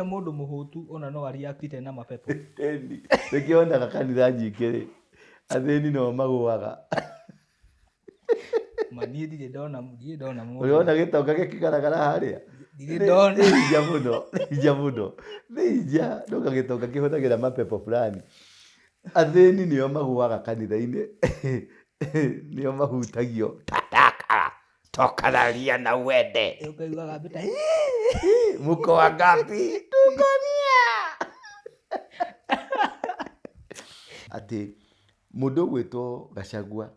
Nginya mũndũ mũhũtu ona no areactite na mapepo. Ĩni, nĩkĩo wonaga kanitha nyingĩ rĩ, athĩni no magũaga. Ma niĩ ndirĩ ndona, ndirĩ ndona mũndũ. Ũrĩ wona gĩtonga gĩkĩgaragara harĩa? Ndirĩ ndona. Nĩ ija mũno, nĩ ija mũno. Nĩ ija, ndauga gĩtonga kĩhũthagĩra mapepo fulani. Athĩni nĩo magũaga kanitha-inĩ, nĩo mahutagio, tataka, toka na ria na uende. Ũkaiguaga mbĩta, Mko wangapi? Tuko mia. Atĩ mũndũ ũgwĩtwo Gachagua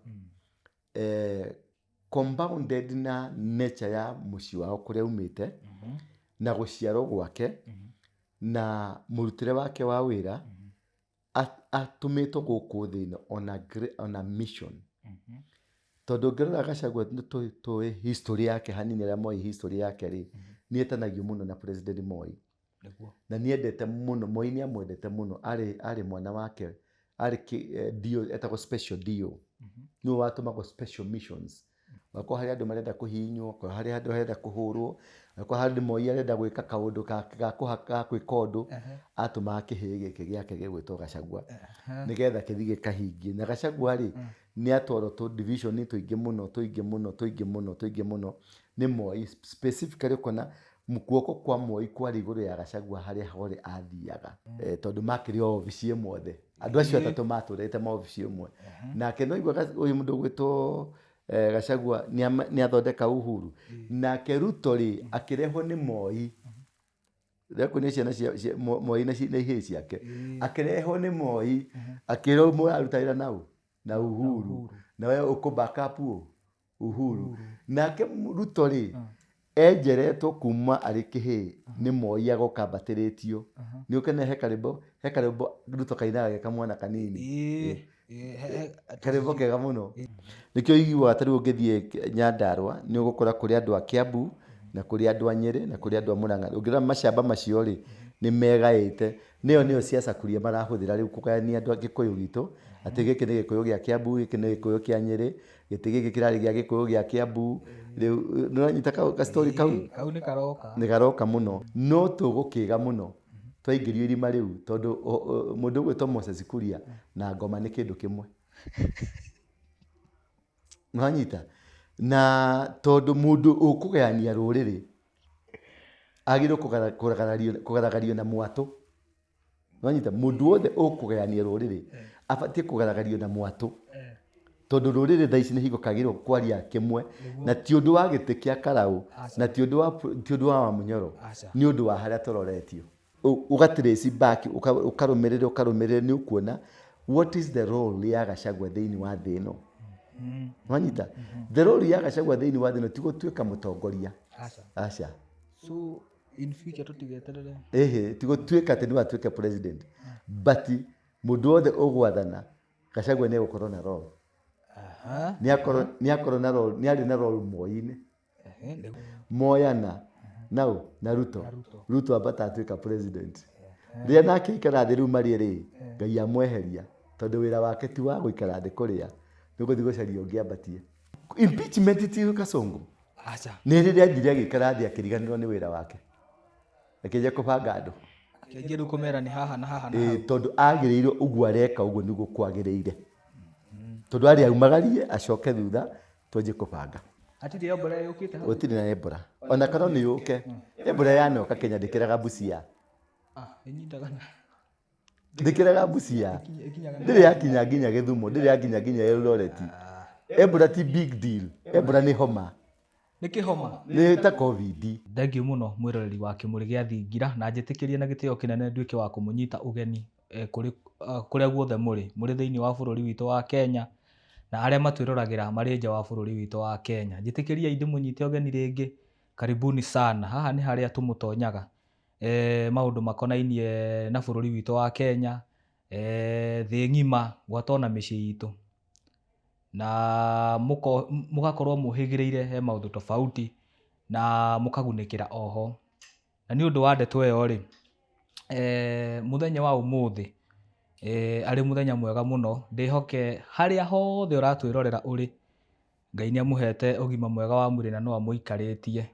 compounded na nature ya mũciĩ wao kũrĩa aumĩte, na gũciarwo gwake, na mũrutĩre wake wa wĩra, atũmĩtwo gũkũ thĩ ĩno on a mission. Tondũ ũngĩrora Gachagua nĩ tũĩ history yake hanini, arĩa moĩ history yake rĩ, nĩ etanagio mũno na President Moi. Na nĩ endete mũno, Moi nĩ amwendete mũno, arĩ mwana wake, arĩ DO, etagwo special DO. Nĩwe watũmagwo special missions. Wakorwo harĩ andũ marenda kũhihinywo, okorwo harĩ andũ marenda kũhũrwo, okorwo harĩ Moi arenda gwĩka kaũndũ ga gwĩka ũndũ, atũmaga kĩhĩĩ gĩkĩ gĩake gĩgwĩtwo Gachagua, nĩgetha kĩthiĩ gĩkahingie. Na Gachagua rĩ, nĩ atwarwo tũ division tũingĩ mũno, tũingĩ mũno, tũingĩ mũno, tũingĩ mũno nĩ Moi. Specifically ũkona guoko kwa Moi kwarĩ igũrũ ya Gachagua harĩa hothe athiaga. Tondũ makĩrĩ o obici ĩmwe othe. Andũ acio atatũ matũrĩte maobici ĩmwe. Nake no igua ũyũ mũndũ ũgwĩtwo Gachagua nĩ athondeka Uhuru. Nake Ruto rĩ, akĩrehwo nĩ Moi. Ndĩrakuonia ciana cia Moi na ihĩĩ ciake. Akĩrehwo nĩ Moi, akĩrwo mũraruta wĩra na ũ? Na Uhuru. Na we ũkũ back up ũ? Uhuru. Nake Ruto rĩ, enjeretwo kuma arĩ kĩhĩĩ nĩ Moi agoka ambatĩrĩtio. Nĩ ũkene he karwĩmbo, he karwĩmbo Ruto kainaga ge kamwana kanini. Karwĩmbo kega mũno. Nĩkĩo ũiguaga ta rĩu ũngĩthiĩ Nyandarũa nĩ ũgũkora kũrĩ andũ a Kiambu na kũrĩ andũ a Nyĩrĩ na kũrĩ andũ a Mũrang'a. Ũngĩrora macamba macio rĩ, nĩ megaĩte. Nĩyo nĩyo siasa kuria marahũthĩra rĩu kũgayania andũ a Gĩkũyũ gitũ, atĩ gĩkĩ nĩ Gĩkũyũ gĩa Kiambu, gĩkĩ nĩ Gĩkũyũ kĩa Nyĩrĩ, gĩtĩ gĩkĩ kĩrarĩ gĩa Gĩkũyũ gĩa Kiambu. Rĩu nĩ ũranyita ka story kau? Kau nĩ karoka. Nĩ karoka mũno. No tũgũkĩga mũno twaingĩrio irima rĩu tondũ mũndũ ũgwĩtwo Moses Kuria na ngoma nĩ kĩndũ kĩmwe. Nĩwanyita? Na tondũ mũndũ ũkũgayania rũrĩrĩ agĩrĩirwo kũgaragario na mwatũ. Nĩwanyita? Mũndũ wothe ũkũgayania rũrĩrĩ abatiĩ kũgaragario na mwatũ. Tondũ rũrĩrĩ thaa ici nĩ hingo kagĩrĩirwo kwaria kĩmwe, na ti ũndũ wa gĩtĩ kĩa Karau, na ti ũndũ wa, ti ũndũ wa Wamunyoro, nĩ ũndũ wa harĩa tũroretio. Ũga trace back, ũkarũmĩrĩra, ũkarũmĩrĩra, nĩ ũkuona what is the role ya Gachagua thĩinĩ wa thĩ ĩno. Nĩwanyita? The role ya Gachagua thĩinĩ wa thĩ ĩno ti gũtuĩka mũtongoria. Aca. So in future tũtigeterere. Ĩhĩ, ti gũtuĩka atĩ nĩwe atuĩke president. But mũndũ wothe ũgwathana, Gachagua nĩ egũkorwo na role. Nĩ akorwo na role, nĩ arĩ na role Moi-inĩ. Moyana nau na Ruto. Ruto ambata atuĩka president. Rĩrĩa nake aikara thĩ rĩu marĩe rĩ, Ngai amweheria tondũ wĩra wake ti wa gũikara thĩ kũrĩa, nĩ gũthiĩ gũcaria ũngĩ ambatie. Impeachment ti Kasongo. Nĩ rĩrĩa athire agĩikara thĩ akĩriganĩrwo nĩ wĩra wake. Akĩanjia kũbanga andũ. Akĩanjia rĩu kũmera nĩ haha na haha na hau. Tondũ agĩrĩirwo ũguo areka ũguo nĩguo kwagĩrĩire. Tondũ arĩ aumagarie acoke thutha twanjie kũbanga. Hatirĩ Ebola yũkĩte hau? Gũtirĩ na Ebola. Ona kana no yũke. Ebola yanoka Kenya ndĩkĩraga Busia. Ĩnyitaga na. Ndĩkĩraga Busia. Ndĩrĩ yakinya nginya Gĩthumo, ndĩrĩ yakinya nginya Eldoret. Ebola ti big deal. Ebola nĩ homa. Nĩ kĩhoma? Nĩ ta COVID. Thengiũ mũno mwĩroreri wa Kĩmũrĩ gĩa Thingira, na njĩtĩkĩrie na gĩtĩo kĩnene nduĩke wa kũmũnyita ũgeni kũrĩ kũrĩa guothe mũrĩ, mũrĩ thĩinĩ wa bũrũri witũ wa Kenya, na arĩa matwĩroragĩra marĩ nja wa bũrũri witũ wa Kenya. Njĩtĩkĩriai ndĩmũnyite ũgeni rĩngĩ, karibuni sana. Haha nĩ harĩa tũmũtonyaga maũndũ makonainie na bũrũri witũ wa Kenya, thĩ ng'ima, gwata ona mĩciĩ itũ. Na mũgakorwo mũhĩgĩrĩire he maũndũ tofauti na mũkagunĩkĩra oho. Na nĩ ũndũ wa ndeto ĩyo rĩ, mũthenya wa ũmũthĩ arĩ mũthenya mwega mũno, ndĩhoke harĩa hothe ũratwĩrorera ũrĩ, Ngai nĩ amũhete ũgima mwega wa mwĩrĩ na no amũikarĩtie.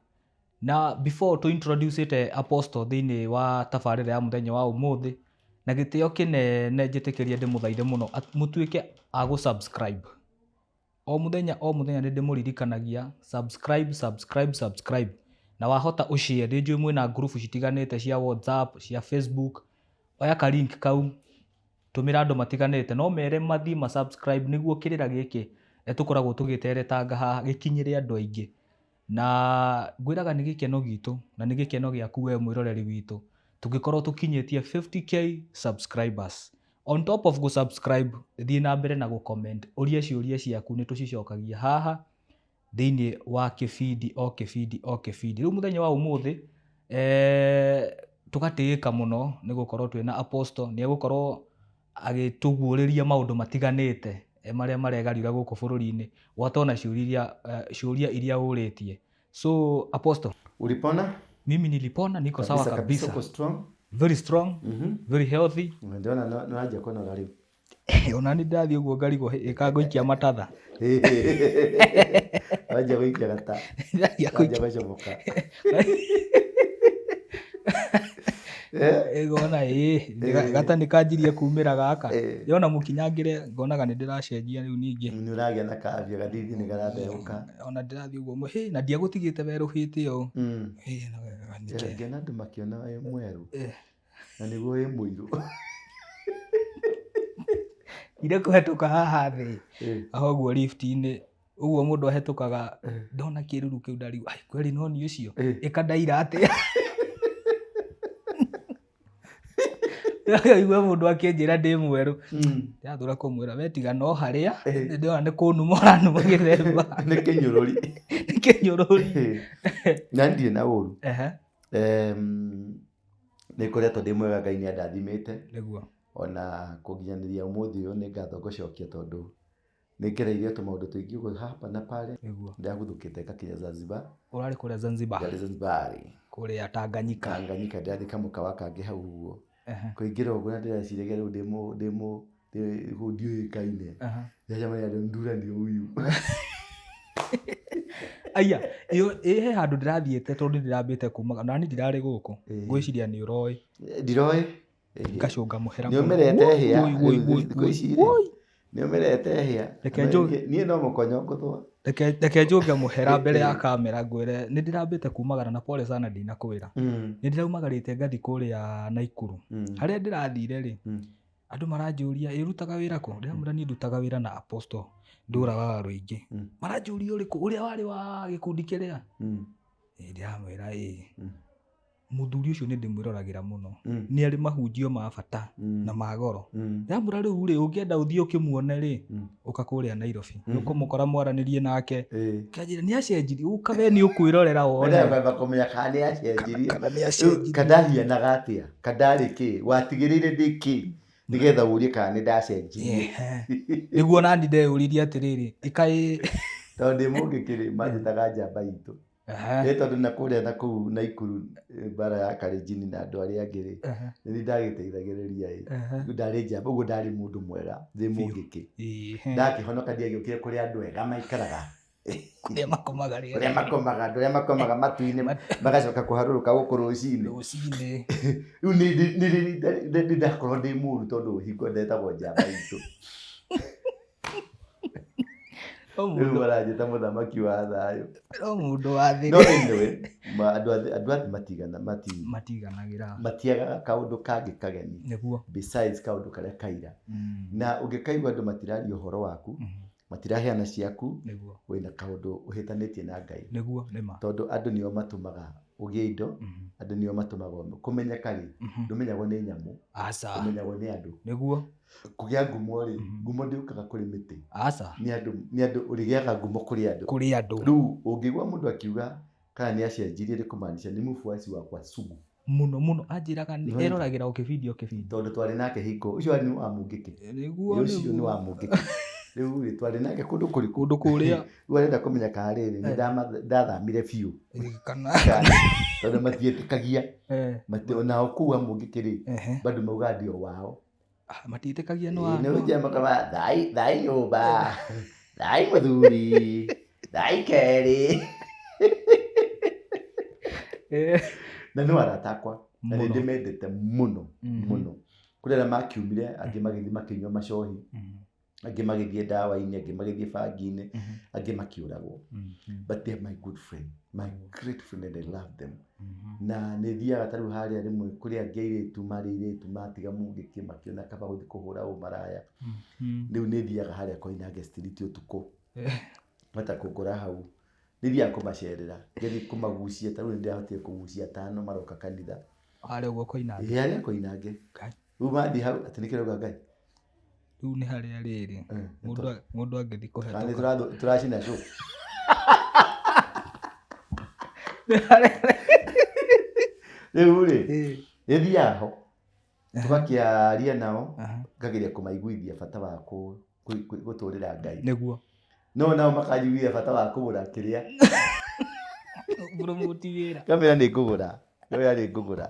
Na before tũ introduce Apostle thĩinĩ wa tabarĩra ya mũthenya wa ũmũthĩ, na gĩtĩo kĩnene njĩtĩkĩrie ndĩmũthaithe mũno mũtuĩke a gũ subscribe. O mũthenya o mũthenya nĩ ndĩmũririkanagia subscribe, subscribe, subscribe. Na wahota ũ share, nĩ njũĩ mwĩna ngurubu citiganĩte cia WhatsApp, cia Facebook, oya ka link kau tũmĩra andũ matiganĩte, no mere mathiĩ ma subscribe nĩguo kĩrĩra gĩkĩ tũkoragwo tũgĩteretanga haha gĩkinyĩre andũ aingĩ. Na ngwĩraga nĩ gĩkeno gitũ na nĩ gĩkeno gĩaku we mwĩroreri witũ tũngĩkorwo tũkinyĩtie 50K subscribers. On top of gũ-subscribe, thiĩ na mbere na gũ-comment, ũrie ciũria ciaku nĩ tũcicokagia haha thĩinĩ wa kĩbindi o kĩbindi o kĩbindi. Rĩu mũthenya wa ũmũthĩ tũgatĩĩka mũno nĩ gũkorwo twĩna Apostle, nĩ egũkorwo agĩtũguũrĩria maũndũ matiganĩte marĩa maregariũra gũkũ bũrũri-inĩ, gwata ona ciũria iria ũrĩtie. So Apostle, Ulipona? Mimi nilipona, niko sawa kabisa. Kabisa. Uko strong? Very strong, very healthy. Ndĩrona nĩ wanjia kũnora rĩu. Ona nĩ ndathiĩ ũguo ngarigwo ĩkangũikia matatha. Wanjia gũikia gata. Ndathiĩ Wanjia gũcomoka. Ngona ĩ gata nĩ kanjirie kumĩra gaka. Ndĩrona mũkinyangĩre ngonaga nĩ ndĩracenjia rĩu ningĩ. Nĩ ũragĩa na kaafya gathithi nĩ karatheũka. Ona ndĩrathiĩ ũguo hĩ na ndiagũtigĩte werũhĩte ũũ. Ngĩona andũ makĩona wĩ mwerũ. Na nĩguo wĩ mũirũ. Ire kũhetũka haha thĩ. Aho ũguo lift-inĩ ũguo mũndũ ahetũkaga ndona kĩruru kĩu ndarigwo ai kweli no niĩ ũcio ĩka ndaira atĩa. Igua mũndũ akĩnjĩra ndĩ mwerũ. Ndĩrathũra kũmwĩra we tiga no harĩa ndĩrona nĩ kũnuma ũranuma gĩthemba. Nĩ kĩnyũrũri. Nĩ kĩnyũrũri. Na ndirĩ na ũru. Nĩ ngoretwo ndĩ mwega, Ngai nĩ andathimĩte. Nĩguo. Ona kũnginyanĩria ũmũthĩ ũyũ nĩ ngatho ngũcokia tondũ nĩ ngereire tũmaũndũ tũingĩ ũguo hapa na pale. Nĩguo. Ndaguthũkĩte ngakinya Zanzibar. Ũrarĩ kũrĩa Zanzibar? Ndarĩ Zanzibar. Kũrĩa Tanganyika. Tanganyika ndĩrathiĩ kamũkawa kangĩ hau ũguo. Kũingĩra ũguo na ndĩreciragia rĩu ndĩ mũ ndĩ mũ kũu ndiũĩkaine. Ndĩracemania na andũ ndurani huyu. Aya, ĩyo ĩ he handũ ndĩrathiĩte tondũ ndĩrambĩte kumaga na niĩ ndirarĩ gũkũ. Ngwĩciria nĩ ũroĩ. Ndiroĩ. Ngacũnga mũhera Nĩ mũno. ũmerete hĩa. Woi, woi, woi, Thikũ ici rĩ. woi. Nĩ ũmerete hĩa. Reke njũge. Niĩ no mũkonyo ngũthũa. Reke njũge mũhera mbere ya kamera ngwĩre nĩ ndĩrambĩte kumagara na pole sana ndinakwĩra. Nĩ ndĩraumagarĩte ngathi kũrĩa Naikuru. Harĩa ndĩrathire rĩ, andũ maranjũria ĩ ũrutaga wĩra kũ? Ndĩramwĩra niĩ ndutaga wĩra na Apostle Ndũra wa Rũingĩ. Maranjũria ũrĩkũ? Ũrĩa warĩ wa gĩkundi kĩrĩa? Ndĩramwĩra ĩ. Mũthuri ũcio nĩ ndĩmwĩroragĩra mũno. Nĩ arĩ mahunjio ma bata na ma goro. Ndĩramwĩra rĩu rĩ, ũngĩenda ũthiĩ ũkĩmuone rĩ, ũka kũrĩa Nairobi. Nĩ ũkũmũkora mwaranĩrie nake. Kĩanjĩra nĩ acenjirie, ũka we nĩ ũkwĩrorera wone. Ndĩrenda kũmenya kana nĩ acenjirie. Kana nĩ acenjirie. Kana ndahianaga atĩa? Kana ndarĩ kĩ? Watigĩrĩire ndĩ kĩ? Nĩgetha ũrie kana nĩ ndacenjirie. Nĩguo nani ndeyũririe atĩrĩrĩ, ĩkaĩ Tondũ ndĩ mũngĩkĩ rĩ, manjĩtaga njamba itũ. Ĩ tondũ na kũrĩa na kũu Naikuru mbara ya Kalenjin na andũ arĩa angĩ rĩ, nĩ niĩ ndagĩteithagĩrĩria ĩ. Rĩu ndarĩ njamba, ũguo ndarĩ mũndũ mwega ndĩ mũngĩkĩ. Ndakĩhonoka ndiagĩũkire kũrĩa andũ ega maikaraga. Kũrĩa makomaga rĩera. Kũrĩa makomaga, andũ arĩa makomaga matu-inĩ magacoka kũharũrũka gũkũ rũcinĩ. Rũcinĩ. Rĩu nĩ ndakorwo ndĩ mũru tondũ hingo ndetagwo njamba itũ. Rĩu maranjĩta mũthamaki wa thayũ. No mũndũ wa thĩ. No anyway, andũ a thĩ matigana, Matiganagĩra. Matiagaga kaũndũ kangĩ kageni. Nĩguo. Besides kaũndũ karĩa kaira. Na ũngĩkaigua andũ matiraria ũhoro waku, matiraheana ciaku, Nĩguo. wĩna kaũndũ ũhĩtanĩtie na Ngai. Nĩguo, nĩma. Tondũ andũ nĩo matũmaga ũgĩe indo, andũ nĩo matũmaga kũmenyeka rĩ, ndũmenyagwo nĩ nyamũ, Aca. ũmenyagwo nĩ andũ. Nĩguo. Kũgĩa ngumo rĩ, ngumo ndĩũkaga kũrĩ mĩtĩ. Aca. Nĩ andũ, nĩ andũ, ũrĩgĩaga ngumo kũrĩ andũ. Kũrĩ andũ. Rĩu ũngĩigua mũndũ akiuga kana nĩ acenjirie nĩ kũmaanisha nĩ mũbuaci wakwa sugu. Mũno mũno anjĩraga nĩ Nĩ eroragĩra o kĩbindi o kĩbindi. Tondũ twarĩ nake hingo, ũcio nĩ wa mũngĩkĩ. Nĩguo, Ũcio nĩ nĩguo. wa mũngĩkĩ. Rĩu rĩ, twarĩ nake kũndũ kũrĩkũ? Kũndũ kũrĩa. Rĩu arenda kũmenya kana rĩrĩ, nĩ ndathamire biũ. Kana. Kana, tondũ matiĩtĩkagia. Onao kũu a mũngĩkĩ rĩ, bado maugaga ndĩ o wao. Matiĩtĩkagia nĩ wa. Nĩ ũnjia makama, thai, thai nyũmba, thai mũthuri, thai kerĩ. Na no arata akwa na nĩ Mũno. ndĩmendete mũno mũno. Kũrĩ arĩa makiumire, angĩ magĩthiĩ makĩnyua macohi, angĩ magĩthiĩ ndawa-inĩ, angĩ magĩthiĩ bangi-inĩ, angĩ makĩũragwo. But they are my good friend, my great friend, and I love them. Na nĩ thiaga ta rĩu harĩa rĩmwe kũrĩ angĩ airĩtu marĩ airĩtu matiga mũngĩkĩ makĩona kaba gũthiĩ kũhũra ũmaraya. Rĩu nĩ thiaga harĩa Koinange Street ũtukũ, mata kũngora hau. Nĩ thiaga kũmacerera, ngathiĩ kũmagucia, ta rĩu nĩ ndĩrahotire kũgucia atano maroka kanitha. Harĩa ũguo Koinange? Ĩĩ, harĩa Koinange. Ngai. Rĩu mathiĩ hau, atĩ nĩkĩo rauga Ngai. Rĩu nĩ harĩa rĩrĩ, mũndũ angĩthiĩ Kana nĩ kũhetũka. tũracina cũ. Rĩu rĩ, nĩ thiaga ho, tũgakĩaria nao, ngageria kũmaiguithia bata wa gũtũrĩra Ngai. Nĩguo. No nao makanjiguithia bata wa kũgũra kĩrĩa. Promote wĩra. Ngamĩra nĩ ngũgũra, ngamĩra nĩ ngũgũra.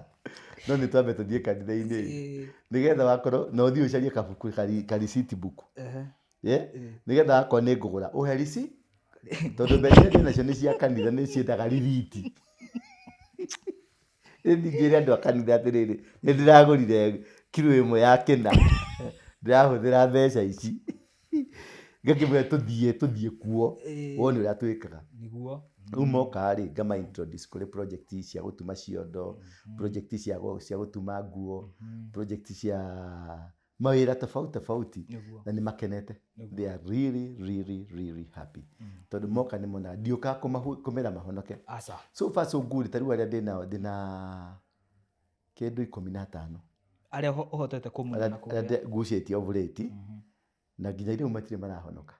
No nĩ twambe tũthiĩ kanitha-inĩ. Nĩgetha wakorwo, na ũthiĩ ũcarie kabuku ka receipt book. Nĩgetha wakorwo nĩ ngũgũra, ũhe receipt. Tondũ mbeca iria ndĩnacio nĩ cia kanitha, nĩ ciendaga rithiti. Rĩu ndingĩra andũ a kanitha atĩrĩrĩ, nĩ ndĩragũrire kiro ĩmwe ya kĩna, ndĩrahũthĩra mbeca ici. Ngakĩmwĩra tũthiĩ, tũthiĩ kuo, wone ũrĩa twĩkaga. Nĩguo. Rĩu moka rĩ, ngama introduce kũrĩ project cia gũtuma ciondo, project cia gũtuma nguo, project cia mawĩra tofauti tofauti. Nĩguo. Na nĩ makenete. Nĩguo. They are really, really, really happy. Tondũ moka nĩ monaga, ndiũkaga kũmera mahonoke. Aca. So far so good, ta rĩu arĩa ndĩnao, ndĩna kĩndũ 15. Arĩa ũhotete kũmunya na Arĩa kũgĩa. ngucĩtie of late, na nginya rĩu matirĩ marahonoka.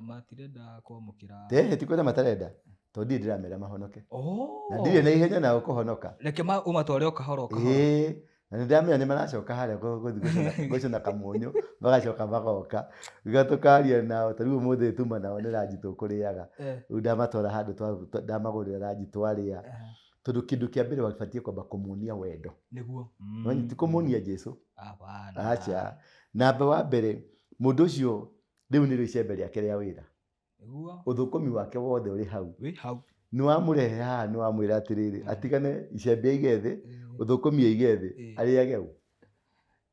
Matirenda kwamũkĩra. Ĩĩ, ti kwenda matarenda, tondũ ndirĩ ndĩramera mahonoke. Oh. Na ndirĩ na ihenya nao kũhonoka. Reke ũmatware o kahora o kahora. Ĩĩ, na nĩ ndĩramenya nĩ maracoka harĩa gũthiĩ gũcũna kamũnyũ, magacoka magoka. Rĩrĩa tũkaria nao, ta rĩu ũmũthĩ tuma nao nĩ ranji tũkũrĩaga. Rĩu ndamatwara handũ ndamagũrĩra ranji twarĩa. Tondũ kĩndũ kĩa mbere wabatiĩ kwamba kũmuonia wendo. Nĩguo. No ti kũmuonia Jesũ. Hapana. Aca. Namba wa mbere, mũndũ ũcio rĩu nĩrĩo icembe rĩake rĩa wĩra. Nĩguo. Ũthũkũmi wake wothe ũrĩ hau. Wĩ hau. Nĩ wamũrehe haha, nĩ wamwĩra atĩrĩrĩ, atigane icembe aige thĩ, ũthũkũmi aige thĩ, arĩage ũ.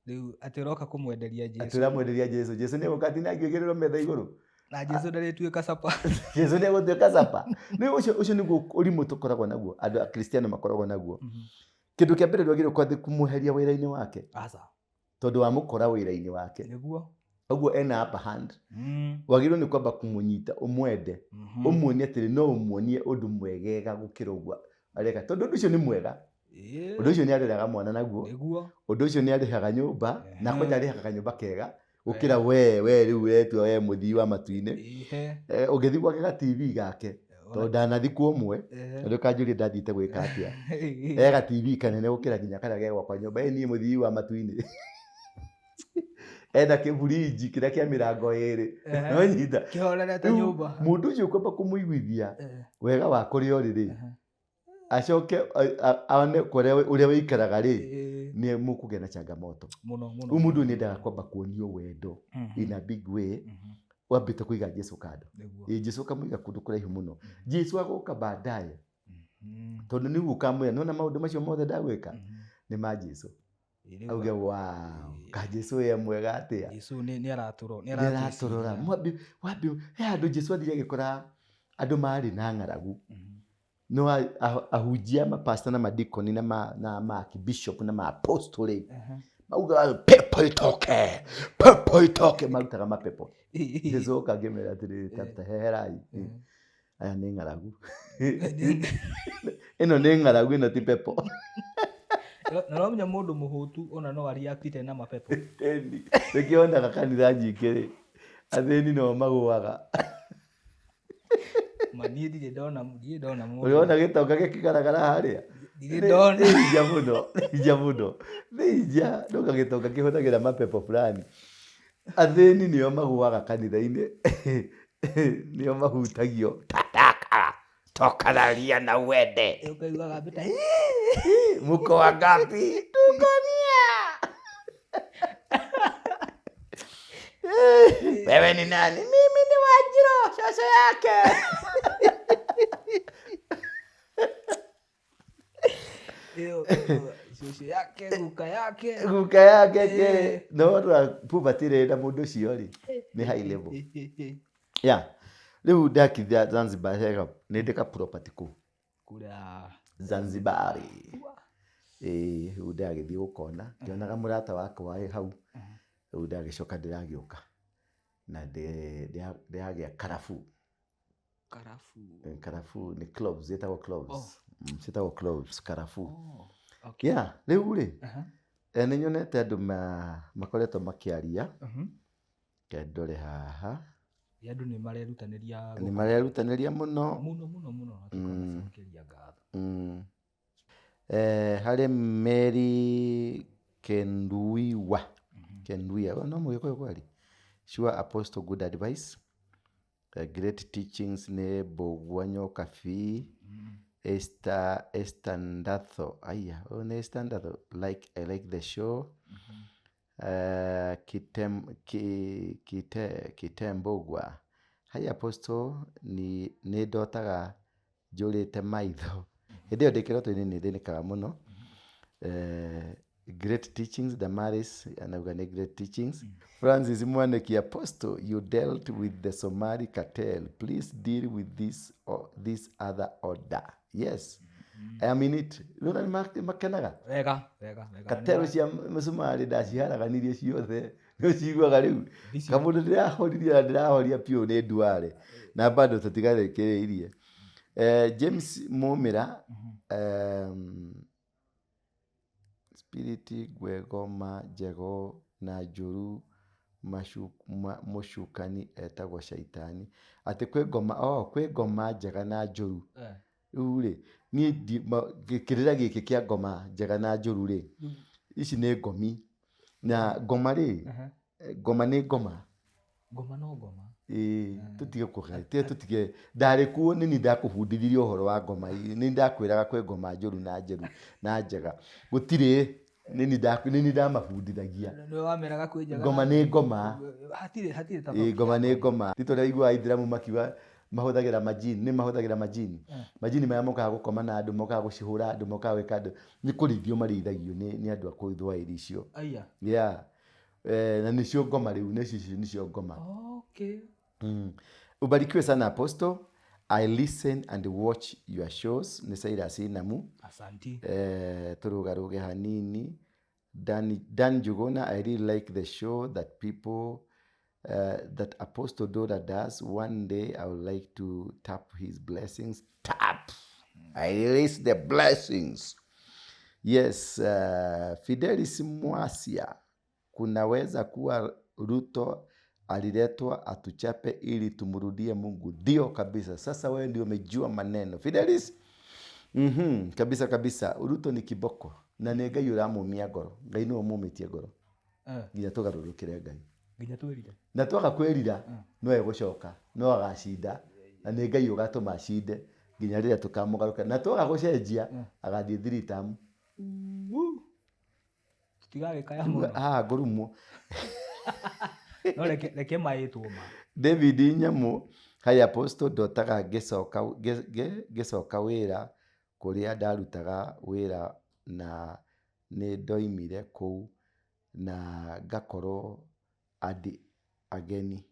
Rĩu atĩ ũroka kũmwenderia Jesũ. Atĩ ũramwenderia Jesũ. Jesũ nĩ egũka atinangio igĩrĩrwo metha igũrũ. Na Jesũ ndarĩtuĩka capa. Jesũ nĩ egũtuĩka capa. Rĩu ũcio nĩguo ũrimũ tũkoragwo naguo, andũ a Kristiano makoragwo naguo. Kĩndũ kĩa mbere ndwagĩrĩirwo kwambia kũmweheria wĩra-inĩ wake. Aca. Tondũ wamũkora wĩra-inĩ wake. Nĩguo. Ũguo ena upper hand. Wagĩrĩirwo nĩ kwamba kũmũnyita, ũmwende. Ũmuonie atĩrĩ, no ũmuonie ũndũ mwegega gũkĩra ũguo areka. Tondũ ũndũ ũcio nĩ mwega. Ũndũ ũcio nĩ areraga mwana naguo. Nĩguo. Ũndũ ũcio nĩ arĩhaga nyũmba, na kwanja arĩhaga kanyũmba kega gũkĩra we rĩu ũretua we mũthii wa matu-inĩ. Ũngĩthiĩ gwake ga TV gake, tondũ ndanathikwo ũmwe, tondũ kanjũrie ndathiĩte gwĩka atĩa. Ga TV kanene gũkĩra nginya karĩa ge gwakwa nyũmba. Niĩ mũthii wa matu-inĩ. Ena kĩburinji kĩrĩa kĩa mĩrango ĩrĩ. No nyita. Kĩhorerete Rĩu nyũmba. mũndũ ũcio kwamba kũmũiguithia wega wa kũrĩa ũrĩ rĩ, acoke one kũrĩa ũrĩa wĩikaraga rĩ, nĩ mũkũgĩa na changamoto. Mũno, mũno. Rĩu mũndũ ũyũ nĩendaga kwamba kuonio wendo in a big way, wambĩte kũiga Jesũ kando. Nĩguo. Ĩĩ, Jesũ ũkamũiga kũndũ kũraihu mũno. Jesũ agoka baadaye. Tondũ nĩguo ũkamwĩra, nĩwona maũndũ macio mothe ndagwĩka? Nĩ ma Jesũ. Ĩĩ, Auge, wow, ka Jesũ ye mwega atĩa? Jesũ nĩ aratũrora, nĩ Nĩ aratũrora. aratwĩciria. Mwambi, wambi, he handũ Jesũ athire agĩkora andũ marĩ na ng'aragu. No ahunjia, mapasta na madikoni na ma archbishop na ma apostle. Maugaga, pepo itoke, pepo itoke, marutaga mapepo. Jesũ oka akĩmera atĩrĩrĩ, ta heherai. Aya nĩ ng'aragu. Ĩno nĩ ng'aragu, ĩno ti pepo. Na no nginya mũndũ mũhũtu ona no areactite na mapepo. Ĩni, nĩkĩo wonaga kanitha nyingĩ rĩ, athĩni no magũaga. Ma niĩ ndirĩ ndona, ndirĩ ndona mũndũ. Ũrona gĩtonga gĩkĩgaragara harĩa? Ndirĩ ndona. Nĩ hinja mũno, nĩ hinja mũno. Nĩ hinja, ndauga gĩtonga kĩhũthagĩra mapepo fulani. Athĩni nĩo magũaga kanitha-inĩ, nĩo mahutagio. Tataka, toka tharia na uende. Ũkaigua gambĩta, Muko wangapi? Tuko mia. Wewe ni nani? Mimi ni Wanjiru, shosho yake. Ĩyo, cũcũ yake, guka yake. Guka yake ke no rora poverty ĩrĩa ĩna mũndũ ũcio rĩ nĩ high level. Yeah, rĩu ndakinya Zanzibar hega nĩ ndĩ ka property kũu. Kũrĩa Zanzibar. Ĩĩ, rĩu ndagĩthiĩ gũkona ngĩonaga mũrata wakwa wĩ hau. Rĩu ndagĩcoka ndĩragĩũka na ndĩragĩa karafuu. Karafuu. Karafuu nĩ cloves, ĩtagwo cloves. Oh. Ciĩtagwo cloves, karafuu. Oh, okay. Yeah, rĩu rĩ nĩ nyonete andũ makoretwo makĩaria. Reke ndore haha. Ĩ, andũ nĩ marerutanĩria Nĩ marerutanĩria mũno. Mũno mũno mũno, na tũkamacokeria ngatho. Harĩ Mary Kenduiwa. Kenduiwa, no Mũgĩkũyũ kweli? Sure Apostle, good advice. Great teachings nĩ Mbũgua Nyokabi. Esther, Esther Ndatho. Aya, ũyũ nĩ Esther Ndatho. Like, I like the show. Kitembũgua. Hi Apostle, nĩ ndotaga njũrĩte maitho. Hĩndĩ ĩyo ndĩ kĩroto-inĩ nĩ thĩnĩkaga mũno. Great teachings, Damaris anauga nĩ great teachings. Francis Mwaniki, Apostle, you dealt with the Somali cartel. Please deal with this, or this other order. Yes, I am in it. Rĩu nĩ makenaga. Wega wega wega. Cartel cia Mũcumarĩ ndaciharaganirie ciothe. Nĩ ũciguaga rĩu. Kamũndũ ndĩrahoririe na ndĩrahoria biũ nĩ Duale. Na bado tũtigarĩkĩrĩirie. James Mumira, Spirit Ngwegoma Njego na Njũru mũcukani etagwo Shaitani. Atĩ kwĩ ngoma, oh, kwĩ ngoma njega na njũru. Rĩu rĩ, niĩ kĩrĩra gĩkĩ kĩa ngoma njega na njũru rĩ, ici nĩ ngomi. Na ngoma rĩ, ngoma nĩ ngoma. Ngoma no ngoma. Ĩĩ, tũtige kũhe, tũtige, ndarĩ kuo nĩ niĩ ndakũbundithirie ũhoro wa ngoma, nĩ niĩ ndakwĩraga kwĩ ngoma njũru na njũru na njega. Gũtirĩ, nĩ niĩ ndamabundithagia. Nĩwe wameraga kwĩ njega. Ngoma nĩ ngoma. Hatirĩ, hatirĩ Ĩĩ, tofauti. ngoma nĩ ngoma. Ti tũrĩa aiguaga Aithĩramu makiuga mahũthagĩra majini, nĩ mahũthagĩra majini. Majini marĩa mokaga gũkoma na andũ, mokaga gũcihũra andũ, mokaga gwĩka andũ, nĩ kũrĩithio marĩithagio nĩ andũ a kũu ithwaĩri icio. Aya. Yeah. Na nĩcio ngoma rĩu, nĩcio nĩcio ngoma. Okay. Ubarikiwe sana Apostle. I listen and watch your shows. Nĩ Cyrus Inamu. Asanti. Tũrũgarũge hanini. Dan Njuguna, I really like the show that people that Apostle Dora does. One day I would like to tap his blessings. Tap! I release the blessings. Yes, Fidelis Mwasia. Kunaweza kuwa Ruto aliletwa atuchape ili tumrudie Mungu. Ndio kabisa. Sasa wewe ndio umejua maneno. Fidelis? Kabisa kabisa. Ruto ni kiboko. Na nĩ Ngai ũramũmia ngoro. Ngai nĩwe ũmũmĩtie ngoro. Nginya tũgarũrũkĩre Ngai. Nginya twĩrire. Na twaga kwĩrira, no egũcoka, no agacinda. Na nĩ Ngai ũgatũma acinde nginya rĩrĩa tũkamũgarũka. Na twaga gũcenjia, agathiĩ three term. Tũtigagĩkaya mũno. Haha ngũrumwo. No reke maĩtwo ma. David Nyamu, hi Apostle, ndotaga ngĩcoka wĩra kũrĩa ndarutaga wĩra na nĩ ndoimire kũu na ngakorwo andi ageni.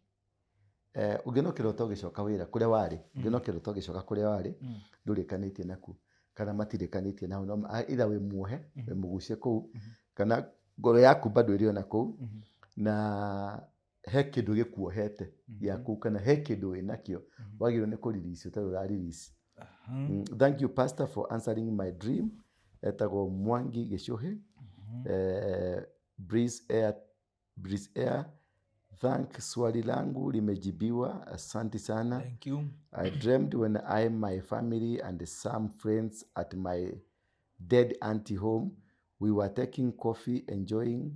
Ũngĩona kĩroto ũgĩcoka wĩra kũrĩa warĩ, ũngĩona kĩroto ũgĩcoka kũrĩa warĩ, ndũrĩkanĩtie nakuo kana matirĩkanĩtie naho, no either wĩ muohe, wĩ mũgucie kũu, kana ngoro yaku bado ĩrĩ ona kũu, na he kĩndũ gĩkuohete gĩa kũu, kana he kĩndũ wĩnakĩo, wagĩrĩirwo nĩ kũ-release ũtarĩ ũra-release. Thank you Pastor for answering my dream. Etagwo Mwangi Gĩcũhĩ. Breeze Air, Breeze Air. Thank, swali langu limejibiwa. Asante sana. Thank you. I dreamed when I, my family and some friends at my dead auntie home, we were taking coffee, enjoying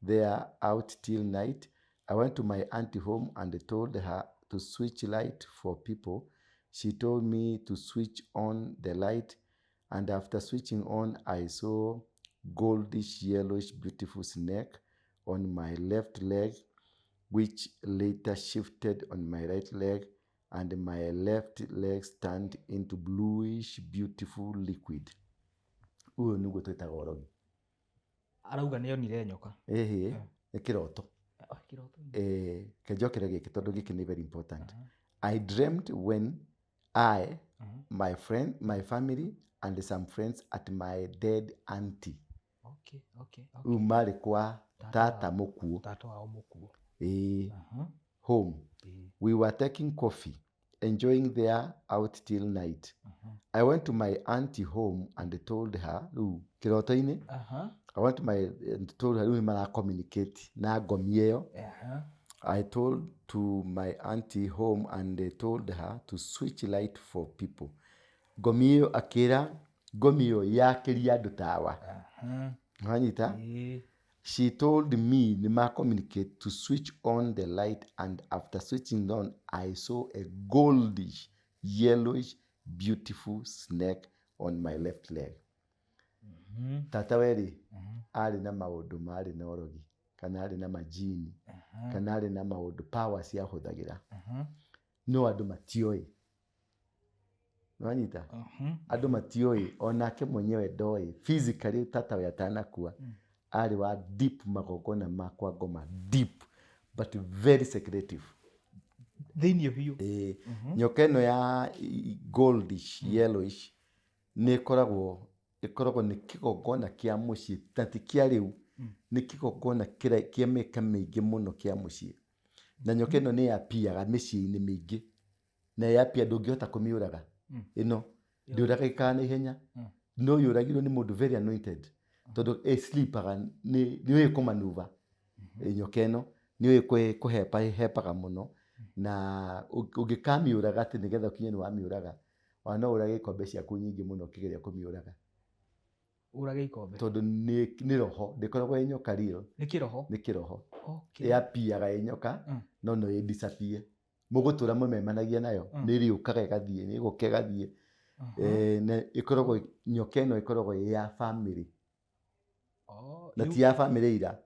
there out till night. I went to my auntie home and told her to switch light for people. She told me to switch on the light, and after switching on, I saw goldish, yellowish, beautiful snake on my left leg, which later shifted on my right leg, and my left leg turned into bluish, beautiful liquid. Ũyũ nĩguo twĩtaga ũrogi. Arauga nĩ onire nyoka. Ĩhĩ, nĩ kĩroto. Ah, kĩroto-inĩ. Eh, kenjokere gĩkĩ tondũ gĩkĩ nĩ very important. I dreamt when I, my friend, my family and some friends at my dead auntie. Rĩu marĩ kwa tata mũkuũ. Tata wao mũkuũ. Ĩĩ, home. We were taking coffee, enjoying there out till night. I went to my auntie home and told her, rĩu kĩroto-inĩ, I went to my and told her rĩu nĩ mara communicate na ngomi ĩyo. I told to my auntie home and they told her to switch light for people. Ngomi ĩyo akĩra ngomi ĩyo yakĩria andũ tawa. Wanyita? She told me nĩ ma communicate to switch on the light and after switching on I saw a goldish yellowish beautiful snake on my left leg. Tata we rĩ, arĩ na maũndũ marĩ na ũrogi kana arĩ na majini kana arĩ na maũndũ powers ahũthagĩra, no andũ matioĩ. Nĩwanyita? Andũ matioĩ, onake mwenyewe ndoĩ. Physically tata we atanakua arĩ wa deep magongona ma kwa ngoma, deep but very secretive. Thĩinĩ biũ. Ĩĩ, nyoka ĩno ya goldish yellowish nĩ ĩkoragwo nĩ kĩgongona kĩa mũciĩ, na ti kĩa rĩu, nĩ kĩgongona kĩa mĩaka mĩingĩ mũno kĩa mũciĩ. Na nyoka ĩno nĩ yapiaga mĩciĩ-inĩ mĩingĩ, na yapia ndũngĩhota kũmĩũraga. Ĩno ndĩũragĩkaga na ihenya, no yũragirwo nĩ mũndũ very anointed, tondũ ĩslipaga, nĩ yũĩ kũmanuva. Nyoka ĩno nĩ yũĩ kũhepa, ĩhepaga mũno, na ũngĩkamĩũraga atĩ nĩgetha ũkinye nĩ wamĩũraga, ona no ũrage ikombe ciaku nyingĩ mũno ũkĩgeria kũmĩũraga. Ũrage ikombe. Tondũ nĩ roho, ndĩkoragwo ĩ nyoka real. Nĩ kĩroho? Nĩ kĩroho. Yapiaga ĩ nyoka, no no ĩ disappear. Mũgũtũra mũmemanagia nayo, nĩ ĩrĩũkaga ĩgathiĩ, nĩ ĩgũka ĩgathiĩ. Na ĩkoragwo, nyoka ĩno ĩkoragwo ĩ ya family. Na ti ya family ira,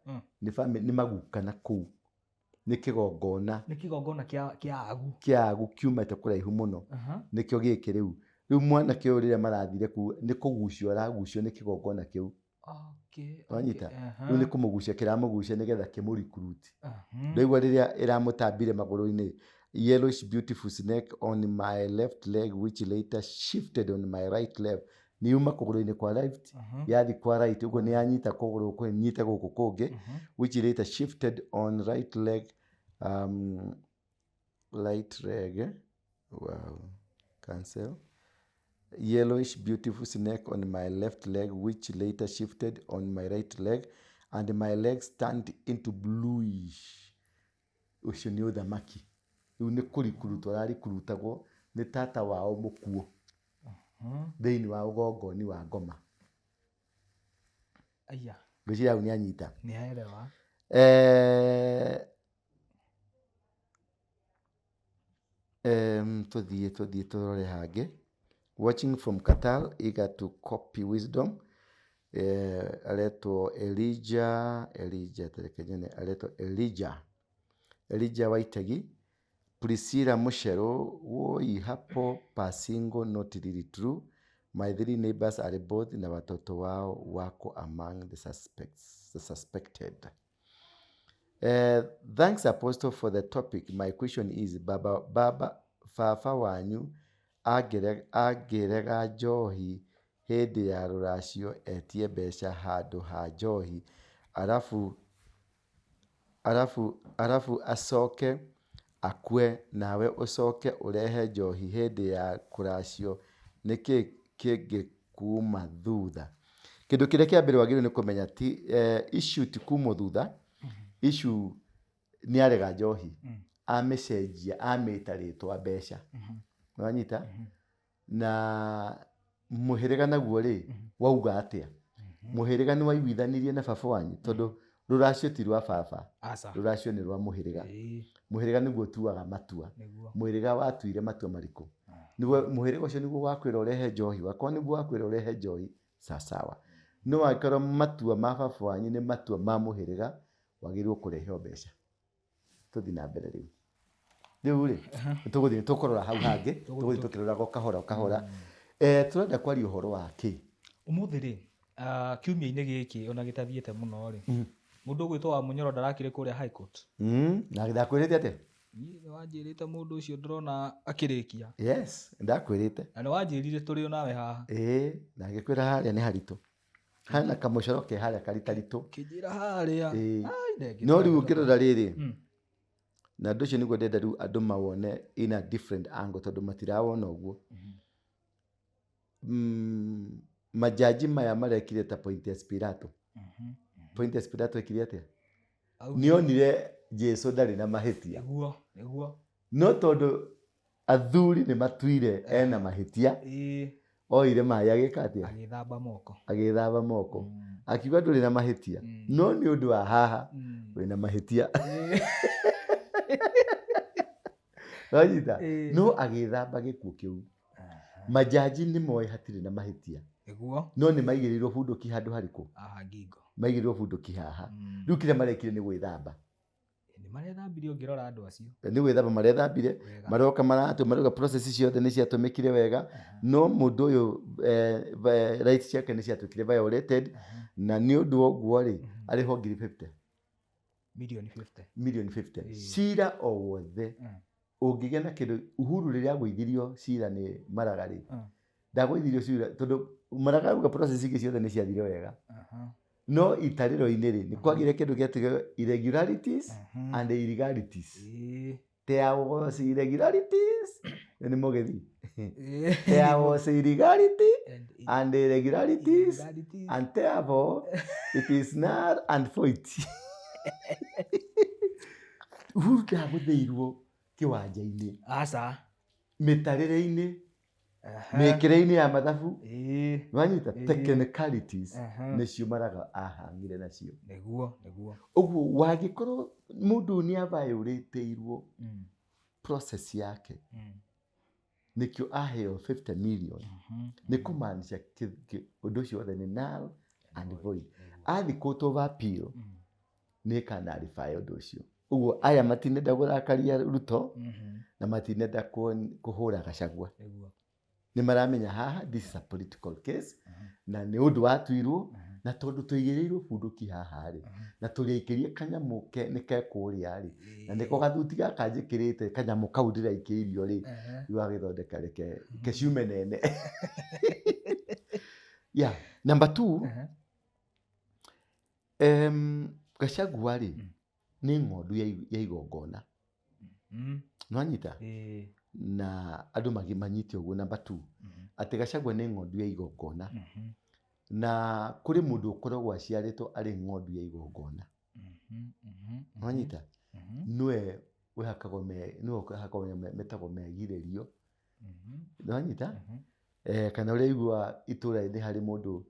nĩ family, nĩ maguka na kũu. Nĩ kĩgongona. Nĩ kĩgongona kĩa agu. Kĩa agu kiumĩte kũraihu mũno. Nĩkĩo gĩkĩ rĩu. Rĩu mwanake ũyũ rĩrĩa marathire kũu, nĩ kũgucio aragucio nĩ kĩgongona kĩu. Wanyita? Rĩu nĩ kũmũgucia kĩramũgucia nĩgetha kĩmũrecruit. Ndaigua rĩrĩa ĩramũtambire magũrũ-inĩ, yellowish beautiful snake on my left leg which later shifted on my right leg. Nĩ yuma kũgũrũ-inĩ kwa left, yathi kwa right, ũguo nĩ yanyita kũgũrũ kũu, nyite gũkũ kũngĩ, which later shifted on right leg, right leg, wow, cancel. Yellowish beautiful snake on my left leg which later shifted on my right leg and my legs turned into bluish. Ũcio nĩ ũthamaki. Rĩu nĩ kũrikurutwo ararikurutagwo nĩ tata wao mũkuũ thĩinĩ wa ũgongoni wa ngoma. Aya. Ngwĩciria hau nĩ anyita. Nĩ aelewa. Tũthiĩ tũrore hangĩ. Watching from Qatar, eager to copy wisdom. Aretwo Elijah, Elijah, tareke nyone, aretwo Elijah. Elijah Waitegi. Priscilla Mucheru, woi hapo pasingo not really true. My three neighbors are both na watoto wao wako among the suspects, the suspected. Thanks Apostle for the topic. My question is, baba baba wanyu angĩrega njohi hĩndĩ ya rũracio etie mbeca handũ ha njohi, arabu acoke akue nawe ũcoke ũrehe njohi hĩndĩ ya kũracio, nĩkĩ kĩngĩkuma thutha? Kĩndũ kĩrĩa kĩa mbere wagĩrĩirwo nĩ kũmenya ti issue ti kumwo thutha, issue nĩ arega njohi, amĩcenjia, amĩta rĩtwa mbeca. Nĩwanyita? Na mũhĩrĩga naguo rĩ, wauga atĩa? Mũhĩrĩga nĩ waiguithanirie na baba wanyu, tondũ rũracio ti rwa baba. Rũracio nĩ rwa mũhĩrĩga. Mũhĩrĩga nĩguo ũtuaga matua. Mũhĩrĩga watuire matua marĩkũ? Nĩguo mũhĩrĩga ũcio nĩguo wakwĩra ũrehe njohi, wakorwo nĩguo wakwĩra ũrehe njohi, sawasawa. No angĩkorwo matua ma baba wanyu nĩ matua ma mũhĩrĩga, wagĩrĩirwo kũrehe o mbeca. Tũthiĩ na mbere rĩu. Rĩu rĩ, tũgũthiĩ tũkũrora hau hangĩ, tũgũthiĩ tũkĩroraga o kahora o kahora. Tũrenda kwaria ũhoro wa kĩ? Ũmũthĩ rĩ, Kiumia-inĩ gĩkĩ ona gĩtathiĩte mũno rĩ, mũndũ ũgwĩtwo wa Munyoro ndarakĩrĩ kũrĩa High Court. Na ndakwĩrĩte atĩa? Niĩ nĩ wanjĩrĩte mũndũ ũcio ndĩrona akĩrĩkia. Yes, ndakwĩrĩte. Na nĩ wanjĩrire tũrĩ o nawe haha. Ĩĩ, na ngĩkwĩra harĩa nĩ haritũ. Hena kamũcoro ke harĩa karitaritũ. Ũkĩnjĩra harĩa. Ĩĩ. Ai, ndengĩ No rĩu ũngĩrora rĩrĩ, Mm. na ũndũ ũcio nĩguo ndĩrenda rĩu andũ mawone in a different angle tondũ matirawona ũguo. Majaji maya marekire ta Pontius Pilato. Pontius Pilato ekire atĩa? Nĩonire Jesu ndarĩ na mahĩtia. Nĩguo, nĩguo. No tondũ athuri nĩ matuire ena mahĩtia, Ĩĩ, oire maĩ agĩka atĩa? Agĩthamba moko. Agĩthamba moko. Akiuga ndũrĩ na mahĩtia. No nĩ ũndũ wa haha wĩna mahĩtia. Ĩĩ. Wanyita? Ĩĩ. No agĩthamba gĩkuũ kĩu. Majaji nĩ moĩ hatirĩ na mahĩtia. Nĩguo. No nĩ maigĩrĩirwo bunduki handũ harĩkũ? Haha ngingo. Maigĩrĩirwo bunduki haha. Rĩu kĩrĩa marekire nĩ gwĩthamba. Nĩ marethambirie ũngĩrora andũ acio. Nĩ gwĩthamba marethambire, Wega. Maroka maratũ, marauga process ciothe nĩ ciatũmĩkire wega, no mũndũ ũyũ rights ciake nĩ ciatuĩkire violated, na nĩ ũndũ wa ũguo rĩ, arĩhwo ngiri 50. Milioni 50. Milioni 50. Ĩĩ. Cira o wothe ũngĩgĩa na kĩndũ, Uhuru rĩrĩa agũithirio cira nĩ Maraga rĩ, ndagũithirio cira tondũ Maraga auga process ingĩ ciothe nĩ ciathire wega. No itarĩro-inĩ rĩ, nĩ kwagĩire kĩndũ gĩetagwo irregularities and illegalities. Ĩĩ. There was irregularities, nĩ mũgĩthi. Ĩĩ. There was illegality And and irregularities, irregularities. And therefore it is null and void. Uhuru ndagũthĩirwo kĩwanja-inĩ, Aca. mĩtarĩre-inĩ, Aha. mĩkĩre-inĩ ya mathabu. Ĩĩ. Wanyita? Ĩĩ. Technicalities Aha. nĩcio Maraga ahang'ire nacio. Nĩguo, nĩguo. Ũguo wangĩkorwo mũndũ ũyũ nĩ avayoretĩirwo process yake, nĩkĩo aheo 50 million, nĩ kũmaanisha ũndũ ũcio wothe nĩ null and void. Athiĩ court of appeal nĩ ĩkanarify ũndũ ũcio. Ũguo aya matinenda kũrakaria Ruto na matinenda kũhũra Gachagua. Nĩguo. Nĩ maramenya haha this is a political case, na nĩ ũndũ watuirwo, na tondũ tũigĩrĩirwo bunduki haha rĩ, na tũrĩaikĩrie kanyamũ ke nĩ kekũrĩa rĩ, na nĩko gathuti gaka njĩkĩrĩte kanyamũ kau ndĩraikĩirio rĩ, rĩu agĩthondeka reke ke ciume nene. Yeah, number two, Gachagua rĩ, nĩ ng'ondu ya igongona. Nĩwanyita? Ĩĩ. Na andũ manyite ũguo number two, atĩ Gachagua nĩ ng'ondu ya igongona. Na kũrĩ mũndũ ũkoragwo aciarĩtwo arĩ ng'ondu ya igongona. Nĩwanyita? Nĩwe wĩhakagwo nĩwe ũhakagwo metagwo megirĩrio. Nĩwanyita? Kana ũrĩa itũra nĩ harĩ mũndũ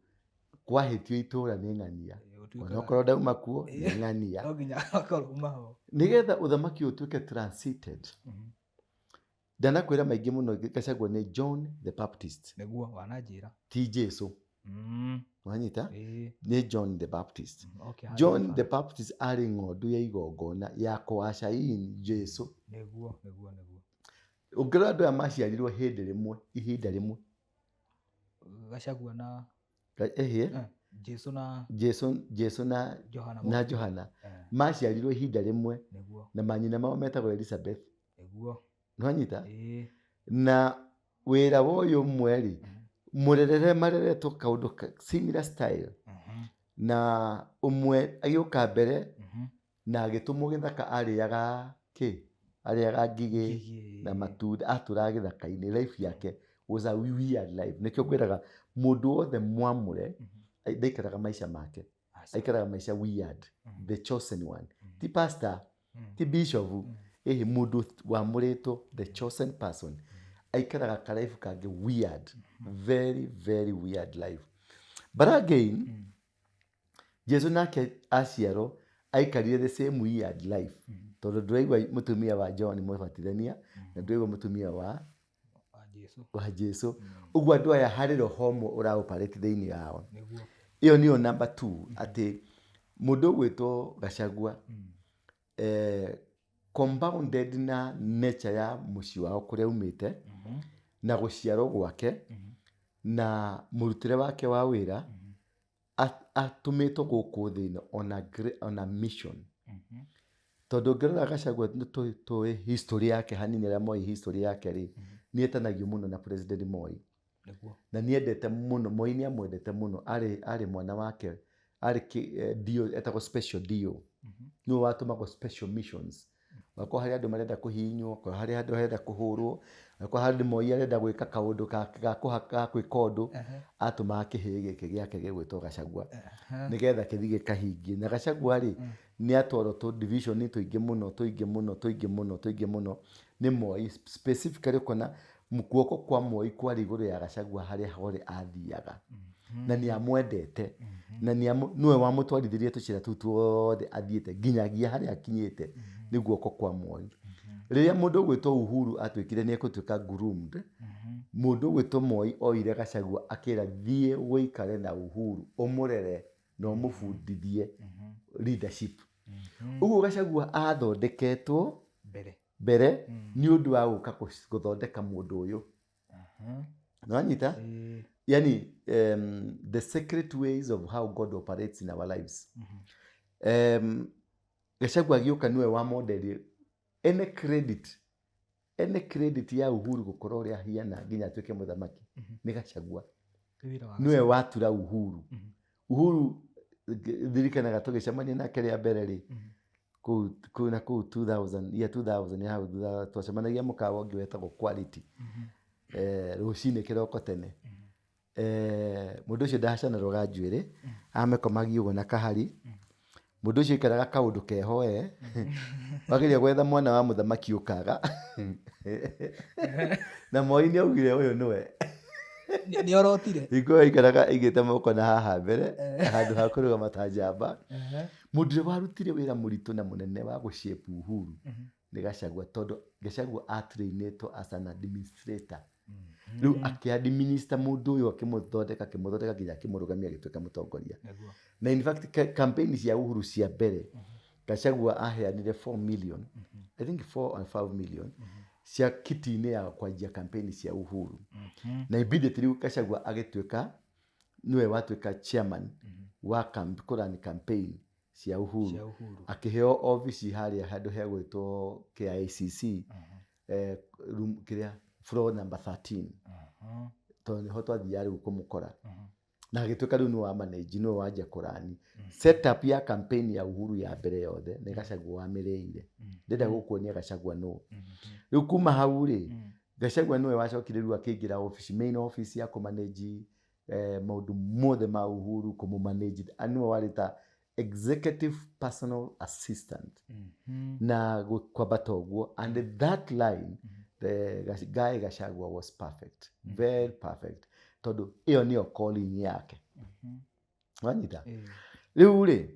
kwahĩtio itũra nĩ ng'ania. Onokorwo ndauma kuo nĩ ng'ania. No nginya akorwo uma ho. Nĩgetha ũthamaki ũyũ ũtuĩke transited. Ndanakwĩra maingĩ mũno Gachagua nĩ John the Baptist. Nĩguo wananjĩra. Ti Jesu. Wanyita? Ĩĩ. Nĩ John the Baptist. Okay, harĩ John baba. the Baptist arĩ ng'ondu ya igongona ya kũacain Jesu. Nĩguo, nĩguo, nĩguo. Ũngĩrora andũ aya maciarirwo hĩndĩ rĩmwe, ihinda rĩmwe. Gachagua na Ĩhĩ. Jesu na Jesu na Johana. Na Johana. Maciarirwo ihinda rĩmwe. Nĩguo. Na manyina mao metagwo Elizabeth. Nĩguo. Nĩwanyita? Ĩĩ. Na wĩra wa ũyũ ũmwe rĩ, mũrerere mareretwo kaũndũ similar style. Na ũmwe agĩũka mbere na agĩtũmwo gĩthaka arĩaga kĩ? Arĩaga ngigĩ Ngigĩ. na matunda, atũraga gĩthaka-inĩ. Life yake was a weird life. Nĩkĩo ngwĩraga mũndũ wothe mwamũre ndaikaraga maica make. Aca. Aikaraga maica weird. The chosen one. Ti pastor, ti bishop, ĩhĩ mũndũ wamũrĩtwo, the chosen person. Aikaraga ka life kangĩ weird. Very, very weird life. But again, Jesu nake aciarwo aikarire the same weird life. Tondũ ndũraigua mũtumia wa John mũbatithania, na ndũraigua mũtumia Wa Jesu. wa Jesu. Ũguo andũ aya harĩ roho ũmwe ũraoperate thĩinĩ wao. Nĩguo. Ĩyo nĩyo number two, atĩ mũndũ ũgwĩtwo Gachagua, compounded na nature ya mũciĩ wao kũrĩa aumĩte, na gũciarwo gwake, na mũrutĩre wake wa wĩra, Atũmĩtwo gũkũ thĩ ĩno on a mission. Tondũ ũngĩrora Gachagua nĩ tũĩ history yake hanini, arĩa moĩ history yake rĩ, nĩ etanagio mũno na President Moi. Na nĩ endete mũno, Moi nĩ amwendete mũno, arĩ mwana wake, arĩ DO, etagwo special DO. Nĩwe watũmagwo special missions. Wakorwo harĩ andũ marenda kũhihinywo, okorwo harĩ andũ marenda kũhũrwo, okorwo harĩ Moi arenda gwĩka kaũndũ ga gwĩka ũndũ, atũmaga kĩhĩĩ gĩkĩ gĩake gĩgwĩtwo Gachagua, nĩgetha gĩthiĩ gĩkahingie. Na Gachagua rĩ, nĩ atwarwo tũ division tũingĩ mũno, tũingĩ mũno, tũingĩ mũno, tũingĩ mũno nĩ Moi. Specifically ũkona guoko kwa Moi kwarĩ igũrũ ya Gachagua harĩa hothe athiaga. Na nĩ amwendete. Na nĩwe wamũtwarithirie tũcĩra tũu tuothe athiĩte nginyagia harĩa akinyĩte nĩ guoko kwa Moi. Rĩrĩa mũndũ ũgwĩtwo Uhuru atuĩkire nĩ egũtuĩka groomed, mũndũ ũgwĩtwo Moi oire Gachagua akĩra thiĩ ũikare na Uhuru ũmũrere na ũmũbundithie leadership. Ũguo Gachagua athondeketwo mbere nĩ ũndũ wa gũka gũthondeka mũndũ ũyũ. Nĩwanyita? Yani the secret ways of how God operates in our lives. Gachagua agĩũka nĩwe wa model any credit ya Uhuru gũkorwo ũrĩa ahiana nginya atuĩke mũthamaki nĩ Gachagua. Nĩwe watura Uhuru. Uhuru ndirikanaga tũgĩcemania nake rĩa mbere rĩ, kũu na kũu 2000, year 2000, hau thutha twacemanagia mũkawa ũngĩ wetagwo Quality, rũcinĩ kĩroko tene. Mũndũ ũcio ndacanũraga njuĩrĩ, amĩkomagia ũguo na kahari. Mũndũ ũcio aikaraga kaũndũ keho we, wageria gwetha mwana wa mũthamaki ũkaga. Na Moi nĩ augire ũyũ nĩwe. Nĩ orotire. Hingo ĩyo aikaraga aigĩte moko na haha mbere, handũ ha kũrũgama ta njamba. Mũndũ ũrĩa warutire wĩra mũritũ na mũnene wa gũ shape Uhuru nĩ Gachagua, tondũ Gachagua atrainĩtwo as an administrator. Rĩu akĩ administer mũndũ ũyũ, akĩmũthondeka, akĩmũthondeka nginya akĩmũrũgamia agĩtuĩka mũtongoria. Na in fact campaign cia Uhuru cia mbere, Gachagua aheanire 4 million, I think 4 or 5 million cia kiti-inĩ ya kwanjia campaign cia Uhuru. Na immediately rĩu Gachagua agĩtuĩka nĩwe watuĩka chairman wa kũrani campaign cia Uhuru. Cia Uhuru. Akĩheo obici harĩa handũ hegwĩtwo KICC, room kĩrĩa floor number 13, tondũ nĩho twathiaga rĩu kũmũkora. Na agĩtuĩka rĩu nĩwe wa manage, nĩwe wanjia kũrani setup ya campaign ya Uhuru ya mbere yothe nĩ Gachagua wamĩrĩire. Ndĩrenda gũkuonia Gachagua nũ. Rĩu kuma hau rĩ, Gachagua nĩwe wacokire rĩu akĩingĩra office, main office ya kũmanage maũndũ mothe ma Uhuru, kũmũmanage. Nĩwe warĩ ta executive personal assistant na kwambata ũguo, and that line the guy Gachagua was perfect, very perfect, tondũ ĩyo nĩyo calling yake. Wanyita? Rĩu rĩ,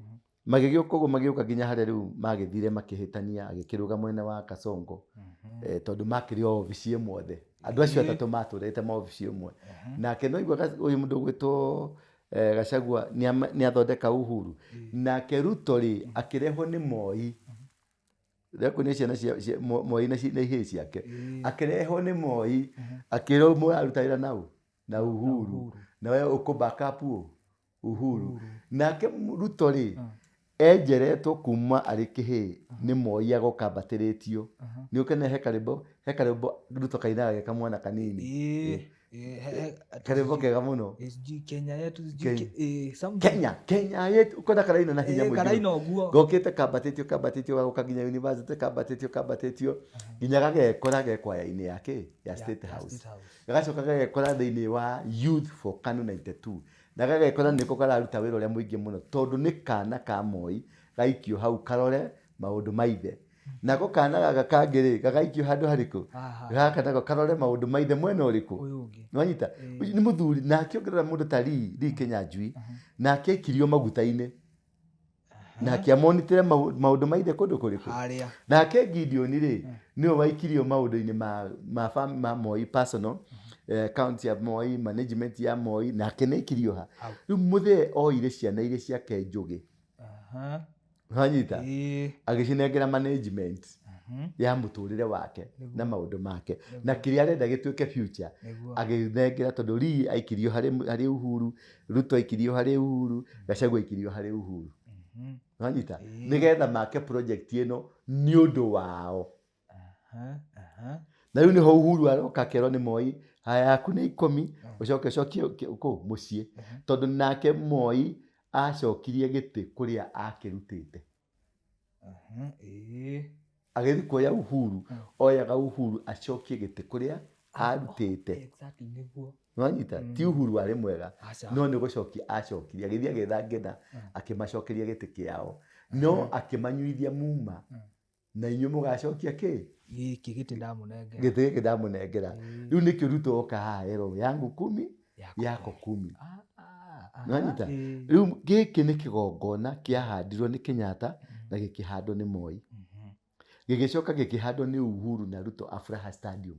magĩgĩũka ũguo, magĩũka nginya harĩa rĩu magĩthire makĩhĩtania, agĩkĩrũga mwena wa Kasongo, tondũ makĩrĩ o obici ĩmwe othe, andũ acio atatũ matũrĩte maobici ĩmwe. Nake no igua ũyũ mũndũ ũgwĩtwo Gachagua nĩ athondeka Uhuru. Nake Ruto rĩ, akĩrehwo nĩ Moi. Ndĩrakuonia ciana cia Moi na ihĩĩ ciake. Akĩrehwo nĩ Moi, akĩrwo mũraruta wĩra nau na Uhuru, na we ũkũ back up ũ Uhuru. Nake Ruto rĩ, enjeretwo kuma arĩ kĩhĩĩ nĩ Moi, agoka ambatĩrĩtio. Nĩ ũkene he karĩmbo Ruto kainaga ge kamwana kanini. Karĩmbo kega mũno. Sijui Kenya yetu, sijui something. Kenya, Kenya yetu, ũkona karaina na hinya mũingĩ. Karaina ũguo. Gokĩte kambatĩtio, kambatĩtio, gagoka nginya university, kambatĩtio, kambatĩtio nginya gagekora ge kwaya-inĩ ya kĩ ya State Ya House. State House. Gagacoka gagekora thĩinĩ wa Youth for KANU 92, na gagekora nĩko kararuta wĩra ũrĩa mũingĩ mũno, tondũ nĩ kana ka Moi gaikio hau karore maũndũ ma ithe. Nako kana gaka kangĩ rĩ, gagaikio handũ harĩkũ? Haha. Gaka nako karore maũndũ ma ithe mwena ũrĩkũ? Ũyũ ũngĩ. Nĩwanyita? Ũcio nĩ mũthuri. Nake ũngĩrora mũndũ ta Lee Kinyanjui, nake aikirio maguta-inĩ, nake amonitĩre maũndũ ma ithe kũndũ kũrĩkũ? Harĩa. Nake Gideon rĩ, nĩwe waikirio maũndũ-inĩ ma Moi personal account ya Moi, management ya Moi, nake nĩ aikirio ha. Hau. Rĩu mũthee oire ciana iria ciake njũgĩ. Wanyita? Agĩcinengera management. Ya mũtũrĩre wake na maũndũ make na kĩrĩa arenda gĩtuĩke future. Agĩnengera tondũ Lee aikirio harĩ Uhuru, Ruto aikirio harĩ Uhuru, Gachagua aikirio harĩ Uhuru. Nwanyita? Nĩgetha make project ĩno nĩ ũndũ wao. Aha, aha. Na rĩu nĩho Uhuru aroka akerwo nĩ Moi, haya yaku nĩ 10, ũcoke ũcokie kũ mũciĩ, tondũ nake Moi acokirie gĩtĩ kũrĩa akĩrutĩte. Aha, ĩĩ. Agĩthiĩ kuoya Uhuru, oyaga Uhuru acokie gĩtĩ kũrĩa arutĩte. Exactly, nĩguo. Nwanyita? Ti Uhuru warĩ mwega, Aca. no nĩ gũcokia acokirie, agĩthiĩ agĩetha Ngĩna, akĩmacokeria gĩtĩ kĩao, no akĩmanyuithia muma, na inyuĩ mũgacokia kĩ? Gĩkĩ gĩtĩ ndamũnengera. Gĩtĩ gĩkĩ ndamũnengera. Rĩu nĩkĩo Ruto oka haha erwo yangu 10, Yako. Yako 10. Ah, ah, aha, Nwanyita? ĩĩ. Rĩu gĩkĩ nĩ kĩgongona kĩahandirwo nĩ Kenyatta na gĩkĩhandwo nĩ Moi, gĩgĩcoka gĩkĩhandwo nĩ Uhuru na Ruto Afraha Stadium.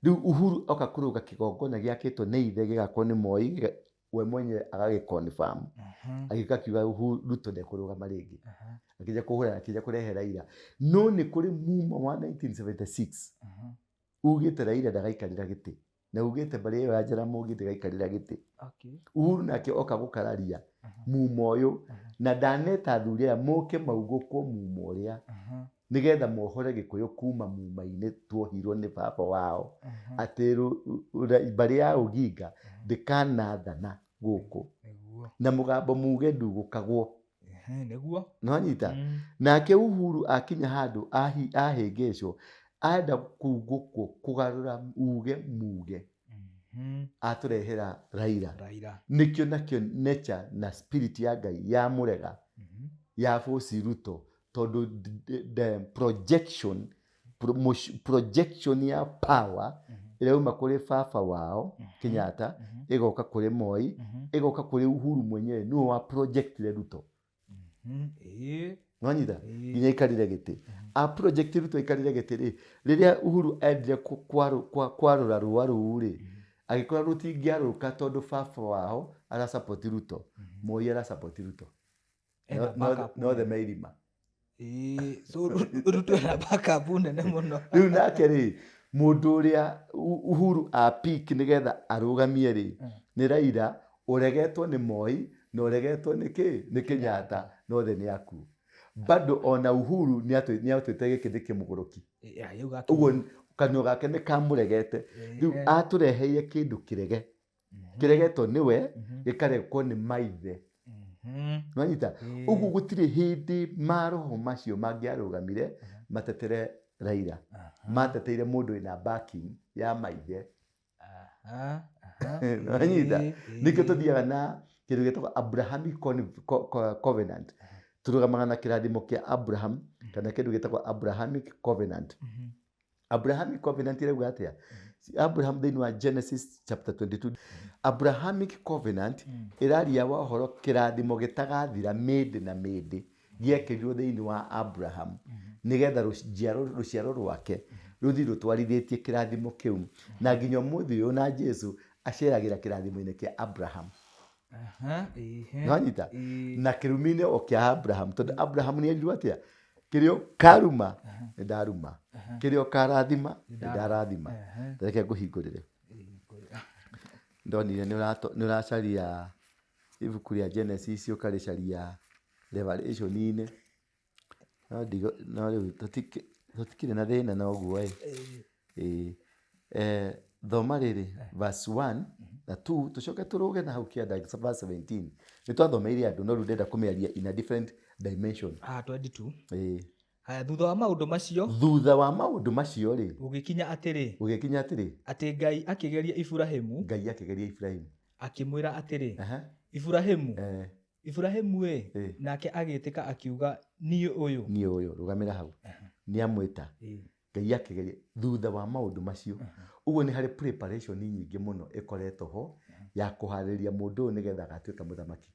Rĩu Uhuru oka kũrũga kĩgongona gĩakĩtwo nĩ ithe gĩgakwo nĩ Moi, we mwenyewe agagĩ confirm. Agĩũka akiuga Ruto ndekũrũgama rĩngĩ. Akĩnja kũhũra, akĩnja kũrehe Raila, no nĩ kũrĩ muma wa 1976 ugĩte Raila ndagaikarĩra gĩtĩ, na ugĩte mbarĩ ĩyo ya Jaramogi ndĩgaikarĩra gĩtĩ. Uhuru nake oka gũkararia muma ũyũ, na ndaneta athuri aya moke maugũkwo muma ũrĩa, nĩgetha mohore Gĩkũyũ kuma muma-inĩ tuohirwo nĩ baba wao, atĩ mbarĩ ya Oginga ndĩkanathana gũkũ. Na mũgambo muge ndugũkagwo. Ehe, nĩguo. Nĩwanyita? Nake Uhuru akinya handũ ahĩngĩcwo, enda kugũkwo kũgarũra uge muge, atũrehera Raila. Raila. Nĩkĩo nakĩo nature na spirit ya Ngai ya mũrega, ya force Ruto, tondũ the projection ya power ĩrauma kũrĩ baba wao Kenyatta, ĩgoka kũrĩ Moi, ĩgoka kũrĩ Uhuru mwenyewe, nĩwe wa projectire Ruto. Ĩĩ. Nwanyita? Ĩĩ. Nginya aikarĩre gĩtĩ, a project Ruto aikarĩre gĩtĩ rĩ, rĩrĩa Uhuru endire kwarũra rũa rũu rĩ, agĩkora rũtingĩarũka tondũ baba wao arasupport Ruto, Moi arasupport Ruto. Ena backup. No the meirima. Ĩĩ, so Ruto ena backup nene mũno. Rĩu nake rĩ, mũndũ ũrĩa Uhuru a pick nĩgetha arũgamie rĩ, nĩ Raila, ũregetwo nĩ Moi na ũregetwo nĩ kĩ? Nĩ Kenyatta, no othe nĩ aku. Bado ona Uhuru nĩ atuĩte gĩkĩ nĩ kĩmũgũrũki. Ya, yau gake. Ũguo kanua gake nĩ kamũregete. Rĩu atũreheire kĩndũ kĩrege, kĩregetwo nĩwe, gĩkarekwo nĩ maithe. Nwanyita? Ũguo gũtirĩ hĩndĩ maroho macio mangĩarũgamire matetere Raila. Mateteire mũndũ wĩna backing ya maithe. Aha, aha. Nwanyita? Ĩĩ, Nĩkĩo ĩĩ. tũthiaga na kĩndũ gĩtagwo Abrahamic Covenant. Tũrũgamaga na kĩrathimo kĩa Abraham kana kĩndũ gĩtagwo Abrahamic Covenant. Abrahamic Covenant ĩrauga atĩa? Abraham thĩinĩ wa Genesis chapter 22. Abrahamic Covenant ĩraria wa ũhoro kĩrathimo gĩtagathira mĩndĩ na mĩndĩ gĩekĩrirwo thĩinĩ wa Abraham nĩgetha rũciaro rwake rũthiĩ rũtwarithĩtie kĩrathimo kĩu, na nginya ũmũthĩ ũyũ na Jesu aceragĩra kĩrathimo-inĩ kĩa Abraham. Aha, ĩĩ. Nĩwanyita? Ĩĩ. Na kĩrumi-inĩ o kĩa Abraham, tondũ Abraham nĩ erirwo atĩa? Kĩrĩa ũkaruma nĩ ndaruma, kĩrĩa ũkarathima nĩ ndarathima. Reke ngũhingũrĩre. Ndonire nĩ ũracaria ibuku rĩa Genesis, ũkarĩcaria Revelation-inĩ, no no rĩu tũtikĩrĩ na thĩna na ũguo ĩ. Ĩĩ. Thoma rĩrĩ verse 1 na 2, tũcoke tũrũge na hau kĩanda verse 17. Nĩ twathomeire andũ, no rĩu ndĩrenda kũmĩaria in a different dimension. Ah, 22. Ĩĩ. Haya, thutha wa maũndũ macio, Thutha wa maũndũ macio rĩ, gũgĩkinya atĩrĩ, gũgĩkinya atĩrĩ, atĩ Ngai akĩgeria Iburahĩmu, Ngai akĩgeria Iburahĩmu, akĩmwĩra atĩrĩ, Iburahĩmu, Iburahĩmu ĩ, nake agĩĩtĩka akiuga, niĩ ũyũ. Niĩ ũyũ, rũgamĩra hau. Nĩ amwĩta. Ngai akĩgeria thutha wa maũndũ macio. Ũguo nĩ harĩ preparation nyingĩ mũno ĩkoretwo ho ya kũharĩrĩria mũndũ ũyũ nĩgetha agatuĩka mũthamaki.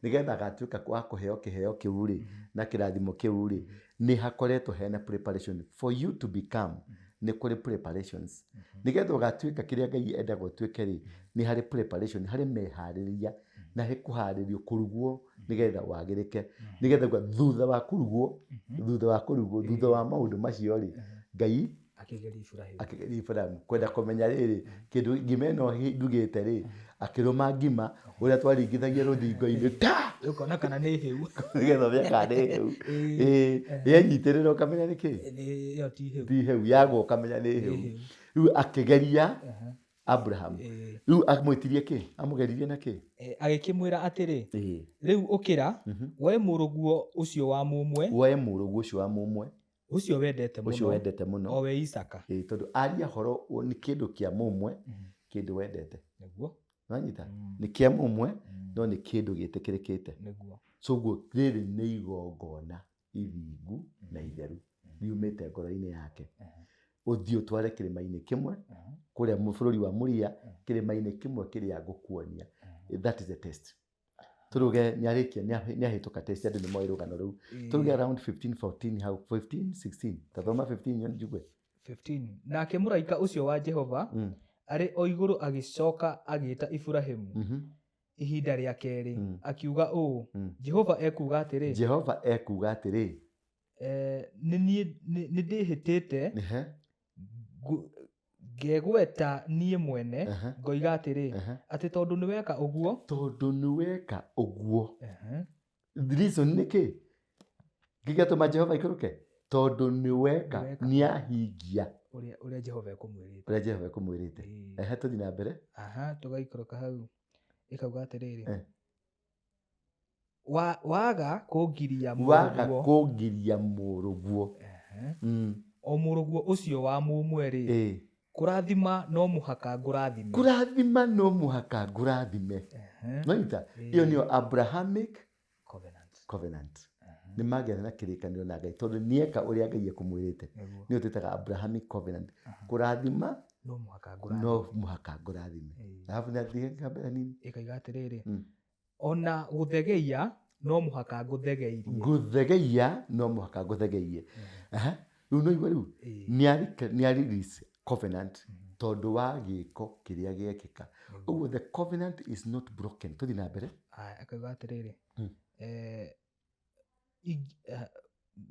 Nĩgetha agatuĩka wa kũheo kĩheo kĩu rĩ, na kĩrathimo kĩu rĩ, nĩ hakoretwo hena preparation for you to become. Nĩ kũrĩ preparations. Nĩgetha ũgatuĩka kĩrĩa Ngai endaga ũtuĩke rĩ, nĩ harĩ preparation, harĩ meharĩrĩria. Na hĩkũharĩrio kũrugwo nĩgetha wagĩrĩke, nĩgetha thutha wa kũrugwo, thutha wa kũrugwo, thutha wa maũndũ macio rĩ, Ngai akĩgeria Iburahĩmu. Akĩgeria Iburahĩmu kwenda kũmenya rĩrĩ, kĩndũ ngima ĩno ndugĩte rĩ, akĩrũma ngima ũrĩa twaringithagia rũthingo-inĩ ta ũkona kana nĩ hĩu. Nĩgetha ũmenye kana nĩ hĩu. Ĩĩ, yenyitĩrĩra ũkamenya nĩ kĩ. Nĩ ĩyo ti hĩu. Ti hĩu, yagwa ũkamenya nĩ hĩu. Hĩu. Rĩu akĩgeria Abraham. Rĩu amwĩtirie kĩ, amũgeririe na kĩ? Agĩkĩmwĩra atĩrĩ, rĩu ũkĩra, woe mũrũguo ũcio wa mũmwe, woe mũrũguo ũcio wa mũmwe, ũcio wendete ũcio mũno, wendete mũno, o we Isaka. Ĩĩ, tondũ aria horo nĩ kĩndũ kĩa mũmwe, kĩndũ wendete. Wanyita? Nĩ kĩa mũmwe, no nĩ kĩndũ gĩtĩkĩrĩkĩte. So ũguo rĩrĩ nĩ igongona ithingu na itheru riumĩte ngoro-inĩ yake. Ũthiĩ ũtware kĩrĩma-inĩ kĩmwe kũrĩa bũrũri wa Mũria, kĩrĩma-inĩ kĩmwe kĩrĩa ngũkuonia. That is the test. Turuge nĩarĩkia, nĩahĩtũka test, andũ nĩmoĩ rũgano rũu. Turuge around 15, 14, hau 15, 16. Tathoma 15 nyone njigue. 15. Nake mũraika ũcio wa Jehova arĩ o igũrũ agĩcoka agĩĩta Iburahĩmu ihinda rĩa kerĩ, akiuga ũũ, Jehova ekuuga atĩrĩ, Jehova ekuuga atĩrĩ, nĩ niĩ nĩ ndĩhĩtĩte ngegweta niĩ mwene, ngoiga atĩrĩ, atĩ tondũ nĩ weka ũguo, tondũ nĩ weka ũguo. Reason nĩ kĩ gĩgatũma Jehova aikũrũke? Tondũ nĩ weka, Nĩ weka. nĩahingia ũrĩa Jehova ekũmwĩrĩte. Ũrĩa Jehova ekũmwĩrĩte. Ehe, tũthiĩ na mbere. Aha, tũgaikũrũka hau ĩkauga atĩrĩrĩ, waga kũngiria waga mũrũguo, kũngiria mũrũguo, o mũrũguo ũcio wa mũmwe rĩ, kũrathima no mũhaka ngũrathime. Kũrathima no mũhaka ngũrathime. Nonyita ĩyo nĩyo Abrahamic Covenant. Covenant. Nĩ magĩa na kĩrĩkanĩro na Ngai tondũ nĩeka ũrĩa Ngai ekũmwĩrĩte. Nĩyo twĩtaga Abrahamic Covenant. Kũrathima no mũhaka ngũrathime. No mũhaka ngũrathime. Alafu nathiĩ kambere nini. Ĩkaiga atĩrĩrĩ, ona gũthegeia no mũhaka ngũthegeirie. Ngũthegeia no mũhaka ngũthegeirie. Aha. Rĩu no igua rĩu nĩ release covenant tondũ wa gĩko kĩrĩa gĩekĩka. Ũguo the covenant is not broken. Tũthiĩ na mbere. Aya, akauga atĩrĩrĩ,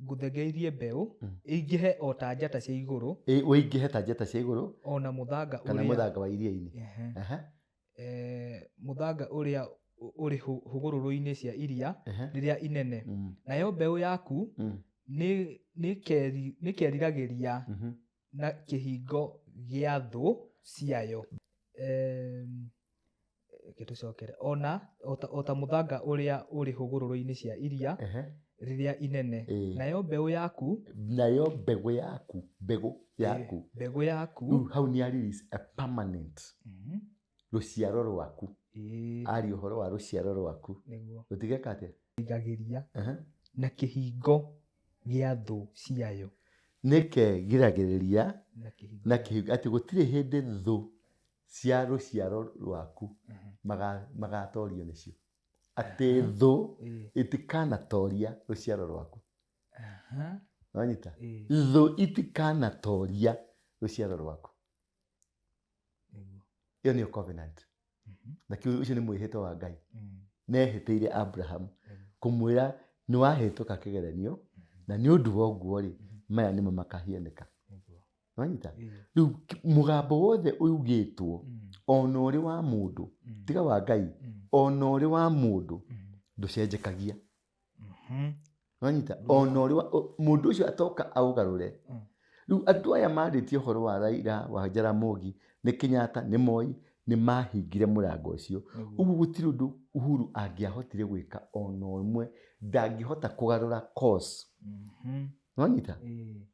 ngũthegeirie mbeũ ĩingĩhe o ta njata cia igũrũ, Ũingĩhe ta njata cia igũrũ, ona mũthanga kana ũrĩa mũthanga wa iria-inĩ. Mũthanga ũrĩa ũrĩ hũgũrũrũ-inĩ cia iria rĩrĩa inene. Nayo mbeũ yaku nĩkeriragĩria na kĩhingo gĩa thũ ciayo. Reke tũcokere. Ona o ta mũthanga ũrĩa ũrĩ hũgũrũrũ-inĩ cia iria rĩrĩa inene. Nayo mbeũ yaku, nayo mbegũ yaku, mbegũ yaku. Mbegũ yaku. Rĩu hau nĩ release a permanent rũciaro rwaku. Aria ũhoro wa rũciaro rwaku. Rũtigeka atĩa? Rigagĩria na kĩhingo gĩa thũ ciayo. Nĩkegiragĩrĩria Na kĩhingo na kĩhingo, atĩ gũtirĩ hĩndĩ thũ cia rũciaro rwaku magatorio nĩcio. Atĩ thũ itikanatoria rũciaro rwaku. Wanyita? Thũ itikanatoria rũciaro rwaku. Ĩyo nĩyo covenant. Na kĩu ũcio nĩ mwĩhĩtwa wa Ngai. Nehĩtĩire Abraham kũmwĩra nĩ wahĩtũka kĩgeranio na nĩ ũndũ wa ũguo rĩ, maya nĩmo makahianĩka. Wanyita? Rĩu mũgambo wothe ũugĩtwo ona ũrĩ wa mũndũ, tiga wa Ngai, ona ũrĩ wa mũndũ ndũcenjekagia. Wanyita? Ona ũrĩ wa mũndũ ũcio atoka aũgarũre. Rĩu andũ aya marĩtie ũhoro wa Raila, wa Jaramogi, nĩ Kenyatta, nĩ Moi, nĩ mahingire mũrango ũcio. Ũguo gũtirĩ ũndũ Uhuru angĩahotire gwĩka ona ũmwe, ndangĩhota kũgarũra course. Wanyita?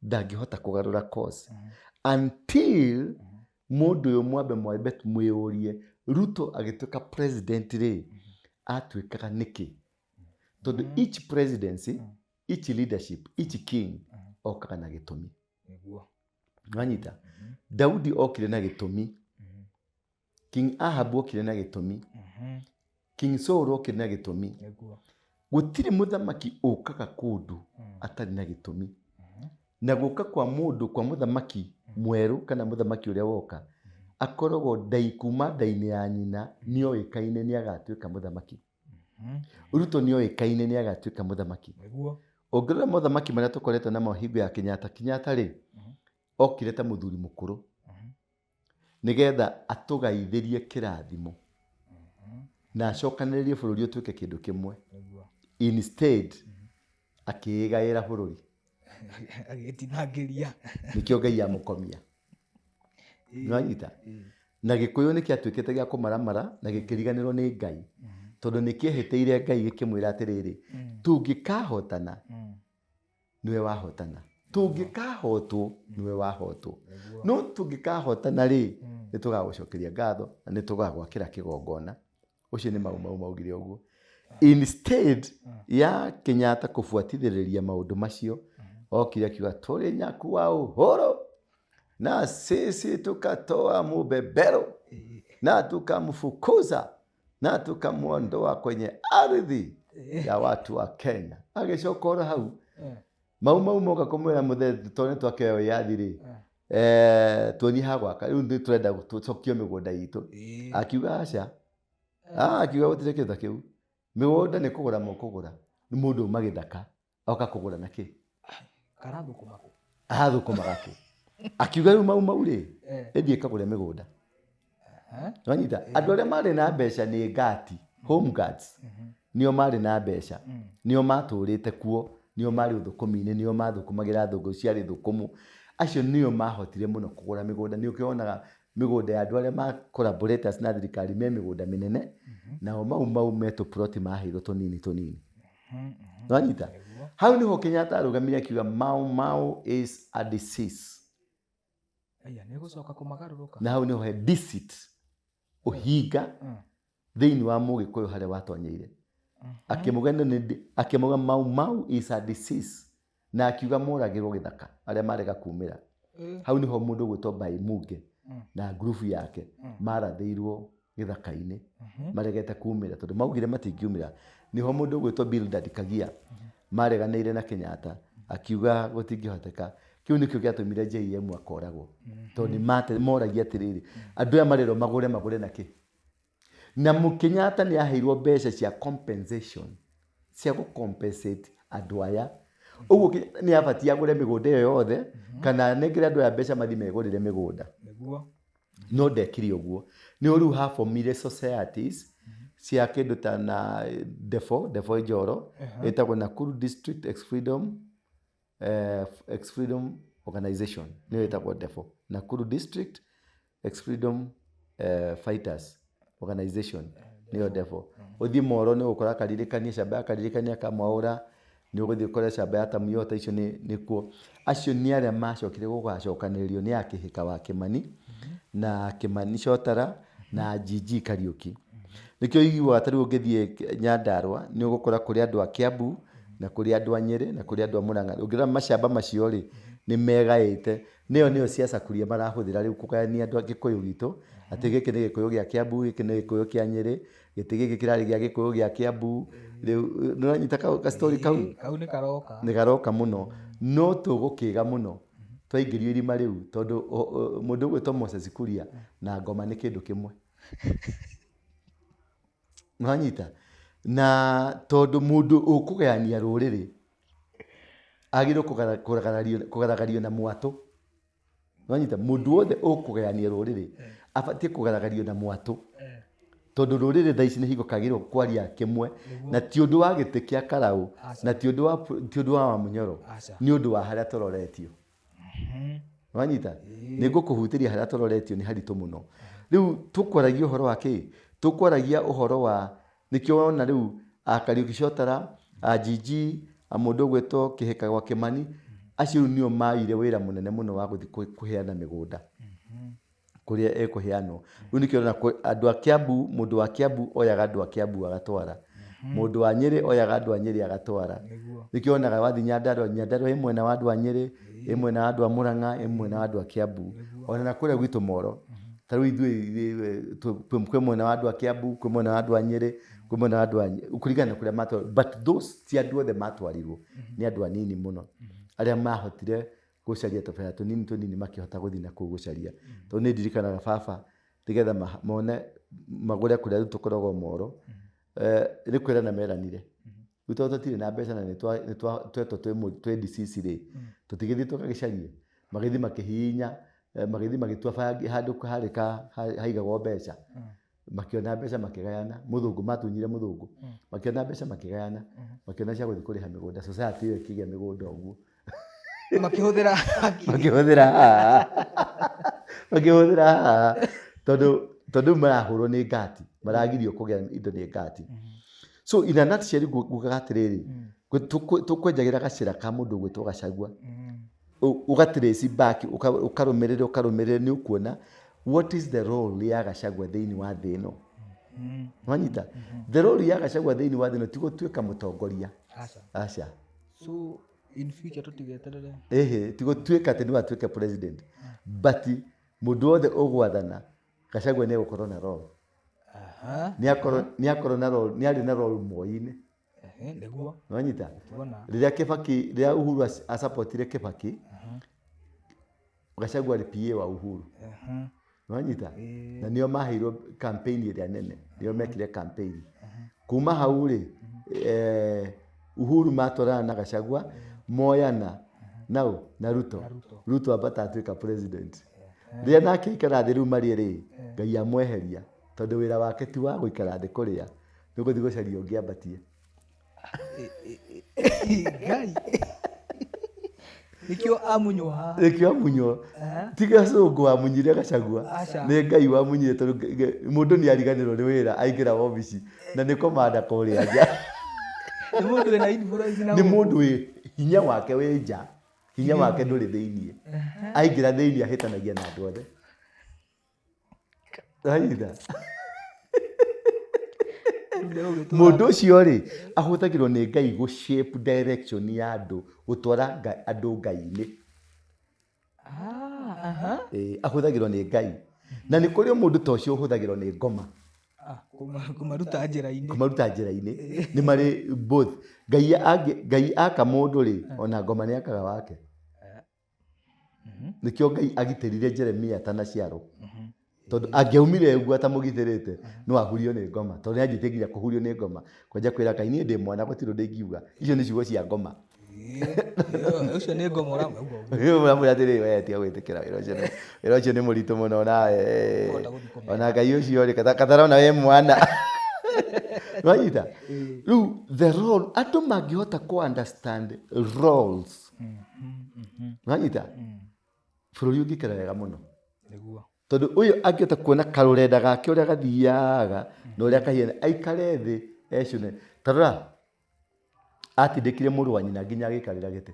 Ndangĩhota kũgarũra course. Until mũndũ ũyũ mwambe mwambe mwĩyũrie, Ruto agĩtuĩka president rĩ, atuĩkaga nĩkĩ? Tondũ each presidency, each leadership, each king okaga na gĩtũmi. Wanyita? Daudi okire na gĩtũmi. King Ahab okire na gĩtũmi. King Saul okire na gĩtũmi. Gũtirĩ mũthamaki ũkaga kũndũ atarĩ na gĩtũmi. Na gũka kwa mũndũ, kwa mũthamaki mwerũ kana mũthamaki ũrĩa woka, Akoragwo ndai kuma nda-inĩ ya nyina nĩoĩkaine nĩagatuĩka mũthamaki. Ruto nĩoĩkaine nĩagatuĩka mũthamaki. Nĩguo. Ũngĩrora mothamaki marĩa tũkoretwo namo hingo ya Kenyatta, Kenyatta rĩ, okire ta mũthuri mũkũrũ nĩgetha atũgaithĩrie kĩrathimo na acokanĩrĩrie bũrũri ũtuĩke kĩndũ kĩmwe. Nĩguo. Instead akĩĩgaĩra bũrũri. Agĩtinangĩria. Nĩkĩo Ngai amũkomia. Nĩwanyita? Na Gĩkũyũ nĩ kĩatuĩkĩte gĩa kũmaramara na gĩkĩriganĩrwo nĩ Ngai. Tondũ nĩ kĩehĩtĩire Ngai gĩkĩmwĩra atĩrĩrĩ, tũngĩkahotana nĩwe wahotana, tũngĩkahotwo nĩwe wahotwo, no tũngĩkahotana rĩ, nĩ tũgagũcokeria ngatho na nĩ tũgagwakĩra kĩgongona. Ũcio nĩ Mau Mau maugire ũguo. Instead ya Kenyatta kũbuatithĩrĩria maũndũ macio, okire akiuga tũrĩ nyakua Uhuru na sisi tukatoa mubebero na tukamfukuza na tukamwondoa kwenye ardhi ya watu wa Kenya. Agĩcoka oro hau Mau Mau moka kũmwĩra mũthee tondũ nĩ twakĩoya wĩyathi rĩ, tuonie ha gwaka rĩu nĩ tũrenda tũcokio mĩgũnda itũ. Akiuga aca, akiuga gũtirĩ kĩndũ ta kĩu, mĩgũnda nĩ kũgũra mũkũgũra, nĩ mũndũ uma gĩthaka oka kũgũra na kĩ? Karathũkũma kũ? Arathũkũmaga kũ? Akiuga rĩu Mau Mau rĩ, ĩthiĩ ĩkagũre mĩgũnda. Wanyita? Andũ arĩa marĩ na mbeca nĩ ngati, home guards, nĩo marĩ na mbeca, nĩo matũrĩte kuo, nĩo marĩ ũthũkũmi-inĩ, nĩo mathũkũmagĩra thũngũ ciarĩ thũkũmũ. Acio nĩo mahotire mũno kũgũra mĩgũnda. Nĩ ũkĩo wonaga mĩgũnda ya andũ arĩa ma collaborators na thirikari me mĩgũnda mĩnene, nao Mau Mau me tũploti maheirwo tũnini tũnini. Wanyita? Hau nĩho Kenyatta arũgamire akiuga Mau Mau is a disease. Aya, nĩ gũcoka kũmagarũrũka. Na hau nĩho he deceit, ũhinga thĩinĩ wa mũgĩkũyũ harĩa watonyeire. Akĩmuga akĩmuga Mau Mau is a disease na akiuga moragĩrwo gĩthaka arĩa marega kumĩra. Hau nĩho mũndũ ũgwĩtwo Baimunge na ngurubu yake marathĩirwo gĩthaka-inĩ maregete kumĩra tondũ maugire matingiumĩra. Nĩho mũndũ ũgwĩtwo Bildad Kagia mareganĩire na Kenyatta akiuga gũtingĩhoteka. Kĩu nĩkĩo gĩatũmire JM akoragwo tondũ nĩ moragia atĩrĩrĩ, andũ aya marerwo magũre magũre na kĩ? Na Kenyatta nĩ aheirwo mbeca cia compensation cia gũ compensate andũ aya. Ũguo Kenyatta nĩ abatiĩ agũre mĩgũnda ĩyo yothe kana anengere andũ aya mbeca mathiĩ megũrĩre mĩgũnda. Nĩguo. No ndekire ũguo. Nĩ rĩu habomire societies cia kĩndũ ta na Defo, Defo Njoro, ĩtagwo Nakuru District Ex Freedom, Ex Freedom Organization, nĩyo ĩtagwo Defo. Nakuru District Ex Freedom Fighters Organization, nĩyo Defo. Ũthiĩ Moro nĩ ũgũkora karirikania, camba ya karirikania Kamwaũra, nĩ ũgũthiĩ ũkore camba ya Tamuyota, icio nĩkuo. Acio nĩ arĩa macokire gũgacokanĩrĩrio nĩ Akĩhĩka wa Kĩmani, na Kĩmani Cotara, na GG Kariũki. Nĩkĩo ũiguaga ta rĩu ũngĩthiĩ Nyandarũa, nĩ ũgũkora kũrĩ andũ a Kiambu, na kũrĩ andũ a Nyĩrĩ, na kũrĩ andũ a Mũrang'a. Ũngĩrora macamba macio rĩ, nĩ megaĩte. Nĩyo nĩyo siasa kuria marahũthĩra rĩu kũgayania andũ a Gĩkũyũ gitũ, atĩ gĩkĩ nĩ Gĩkũyũ gĩa Kiambu, gĩkĩ nĩ Gĩkũyũ kĩa Nyĩrĩ, gĩtĩ gĩkĩ kĩrarĩ gĩa Gĩkũyũ gĩa Kiambu. Rĩu nĩ ũranyita ka story kau? Kau nĩ karoka. Nĩ karoka mũno. No tũgũkĩga mũno twaingĩrio irima rĩu tondũ mũndũ ũgwĩtwo Moses Kuria na ngoma nĩ kĩndũ kĩmwe. Nĩwanyita? Na tondũ mũndũ ũkũgayania rũrĩrĩ agĩrĩirwo kũgaragario na mwatũ. Nĩwanyita? Mũndũ wothe ũkũgayania rũrĩrĩ abatiĩ kũgaragario na mwatũ. Tondũ rũrĩrĩ thaa ici nĩ hingo kagĩrĩirwo kwaria kĩmwe, na ti ũndũ wa gĩtĩ kĩa Karau, na ti ũndũ wa ti ũndũ wa Wamunyoro, nĩ ũndũ wa harĩa tũroretio. Nĩwanyita? Nĩ ngũkũhutĩria harĩa tũroretio nĩ haritũ mũno. Rĩu tũkwaragia ũhoro wa kĩ? Tũkwaragia ũhoro wa nĩkĩo wona rĩu a Kariũki Cotara, a GG, a mũndũ ũgwĩtwo Kĩhĩka gwa Kĩmani, acio rĩu nĩo maire wĩra mũnene mũno wa gũthiĩ kũheana mĩgũnda kũrĩa ĩkũheanwo. Rĩu nĩkĩo ũrona andũ a Kiambu, mũndũ wa Kiambu oyaga andũ a Kiambu agatwara. Mũndũ wa Nyĩrĩ oyaga andũ a Nyĩrĩ agatwara. Nĩkĩo wonaga wathiĩ Nyandarũa, Nyandarũa ĩ mwena wa andũ a Nyĩrĩ, ĩ mwena wa andũ a Mũrang'a, ĩ mwena wa andũ a Kiambu. Ona na kũrĩa gwitũ Moro, ta rĩu ithuĩ kwĩ mwena wa andũ a Kiambu, kwĩ mwena wa andũ a Nyĩrĩ, kwĩ mwena wa andũ a kũringana na kũrĩa matwarirwo. But those ti andũ othe matwarirwo, nĩ andũ anini mũno arĩa mahotire gũcaria tũbera tũnini tũnini makĩhota gũthiĩ na kũu gũcaria. Tondũ nĩ ndirikanaga baba Nĩgetha mone magũre kũrĩa rĩu tũkoragwo moro. Nĩ kwĩrana meranire. Rĩu tondũ tũtirĩ na mbeca na nĩ twetwo twĩ DCC rĩ, tũtigĩthiĩ tũgagĩcarie. Magĩthiĩ makĩhihinya, magĩthiĩ magĩtua bangi handũ harĩ ka haigagwo mbeca. Makĩona mbeca makĩgayana, mũthũngũ matunyire mũthũngũ, makĩona mbeca makĩgayana, makĩona cia gũthiĩ kũrĩha mĩgũnda, society ĩyo ĩkĩgĩa mĩgũnda ũguo. Makĩhũthĩra hakiri. Makĩhũthĩra haha. Makĩhũthĩra haha. Tondũ rĩu marahũrwo nĩ ngati, maragirio kũgĩa indo nĩ ngati. So in a nutshell ngugaga atĩrĩrĩ, tũkwenjagĩra gacĩra ka mũndũ ũgwĩtwo Gachagua. Ũga trace back, ũkarũmĩrĩra, ũkarũmĩrĩra, nĩ ũkuona what is the role ya Gachagua thĩinĩ wa thĩ ĩno. Wanyita? The role ya Gachagua thĩinĩ wa thĩ ĩno ti gũtuĩka mũtongoria. Aca. Aca. So in future tũtigeterere. Ĩhĩ, ti gũtuĩka atĩ nĩwe atuĩke president. But mũndũ wothe ũgwathana, Gachagua nĩ egũkorwo na role. Nĩ akorwo na role, nĩ arĩ na role Moi-inĩ. Ehe, nĩguo. Nĩwanyita? Tuona. Rĩrĩa Kibaki, rĩrĩa Uhuru asupportire Kibaki, Gachagua arĩ PA wa Uhuru. Nĩwanyita? Na nĩo maheirwo campaign ĩrĩa nene, nĩo mekire campaign. Kuma hau rĩ, Uhuru matwarana na Gachagua, moyana nau na Ruto. Ruto. Ruto ambata atuĩka president. Rĩrĩa nake aikara thĩ rĩu marĩe rĩ, Ngai amweheria tondũ wĩra wake ti wa gũikara thĩ kũrĩa, nĩ gũthiĩ gũcaria ũngĩ ambatie. Ngai. Nĩkĩo amunywo haha. Nĩkĩo amunywo. Ti gacũngũ wamunyire Gachagua. Aca. Nĩ Ngai wamunyire tondũ mũndũ nĩ ariganĩrwo nĩ wĩra aingĩra wobici na nĩ komanda kũrĩa nja. Nĩ mũndũ wĩna influence na Nĩ gũkũ. Mũndũ wĩ hinya wake wĩ nja, hinya wake ndũrĩ thĩiniĩ. Aingĩra thĩiniĩ ahĩtanagia na andũ othe. Wanyita? Rĩu nĩ ũgĩtũra- Mũndũ ũcio rĩ, ahũthagĩrwo nĩ Ngai gũ shape direction ya andũ, gũtwara andũ Ngai-inĩ. Ah, aha. Ĩĩ, ahũthagĩrwo nĩ Ngai. Na nĩ kũrĩ o mũndũ ta ũcio ũhũthagĩrwo nĩ ngoma. Ah, kũmaruta njĩra-inĩ. Kũmaruta njĩra-inĩ. Nĩ marĩ both. Ngai aka mũndũ rĩ, ona ngoma nĩ akaga wake. Nĩkĩo Ngai agitĩrire Jeremia atanaciarwo. Tondũ angĩaumire ũguo atamũgitĩrĩte, no ahurio nĩ ngoma. Tondũ nĩ anjĩtie nginya kũhurio nĩ ngoma. Kwanja kwĩra Ngai niĩ ndĩ mwana gũtirĩ ũndũ ingiuga. Icio nĩ ciugo cia ngoma. Ĩĩ, ũcio nĩ ngoma ũramauga ũguo. Ũramwĩra atĩrĩrĩ, we tiga gwĩtĩkĩra wĩra ũcio wĩra ũcio nĩ mũritũ mũno nawe. Ũkũhota gũthiĩ kũmera. Ona Ngai ũcio rĩ, katarona wĩ mwana. Nĩwanyita? Rĩu the role, andũ mangĩhota kũ understand roles. Nĩwanyita? Bũrũri ũngĩikara wega mũno. Nĩguo. Tondũ ũyũ angĩhota kuona karũrenda gake ũrĩa gathiaga na ũrĩa kahiana, aikare thĩ ecune. Ta rora, atindĩkire mũrũ wa nyina nginya agĩikarĩra gĩtĩ.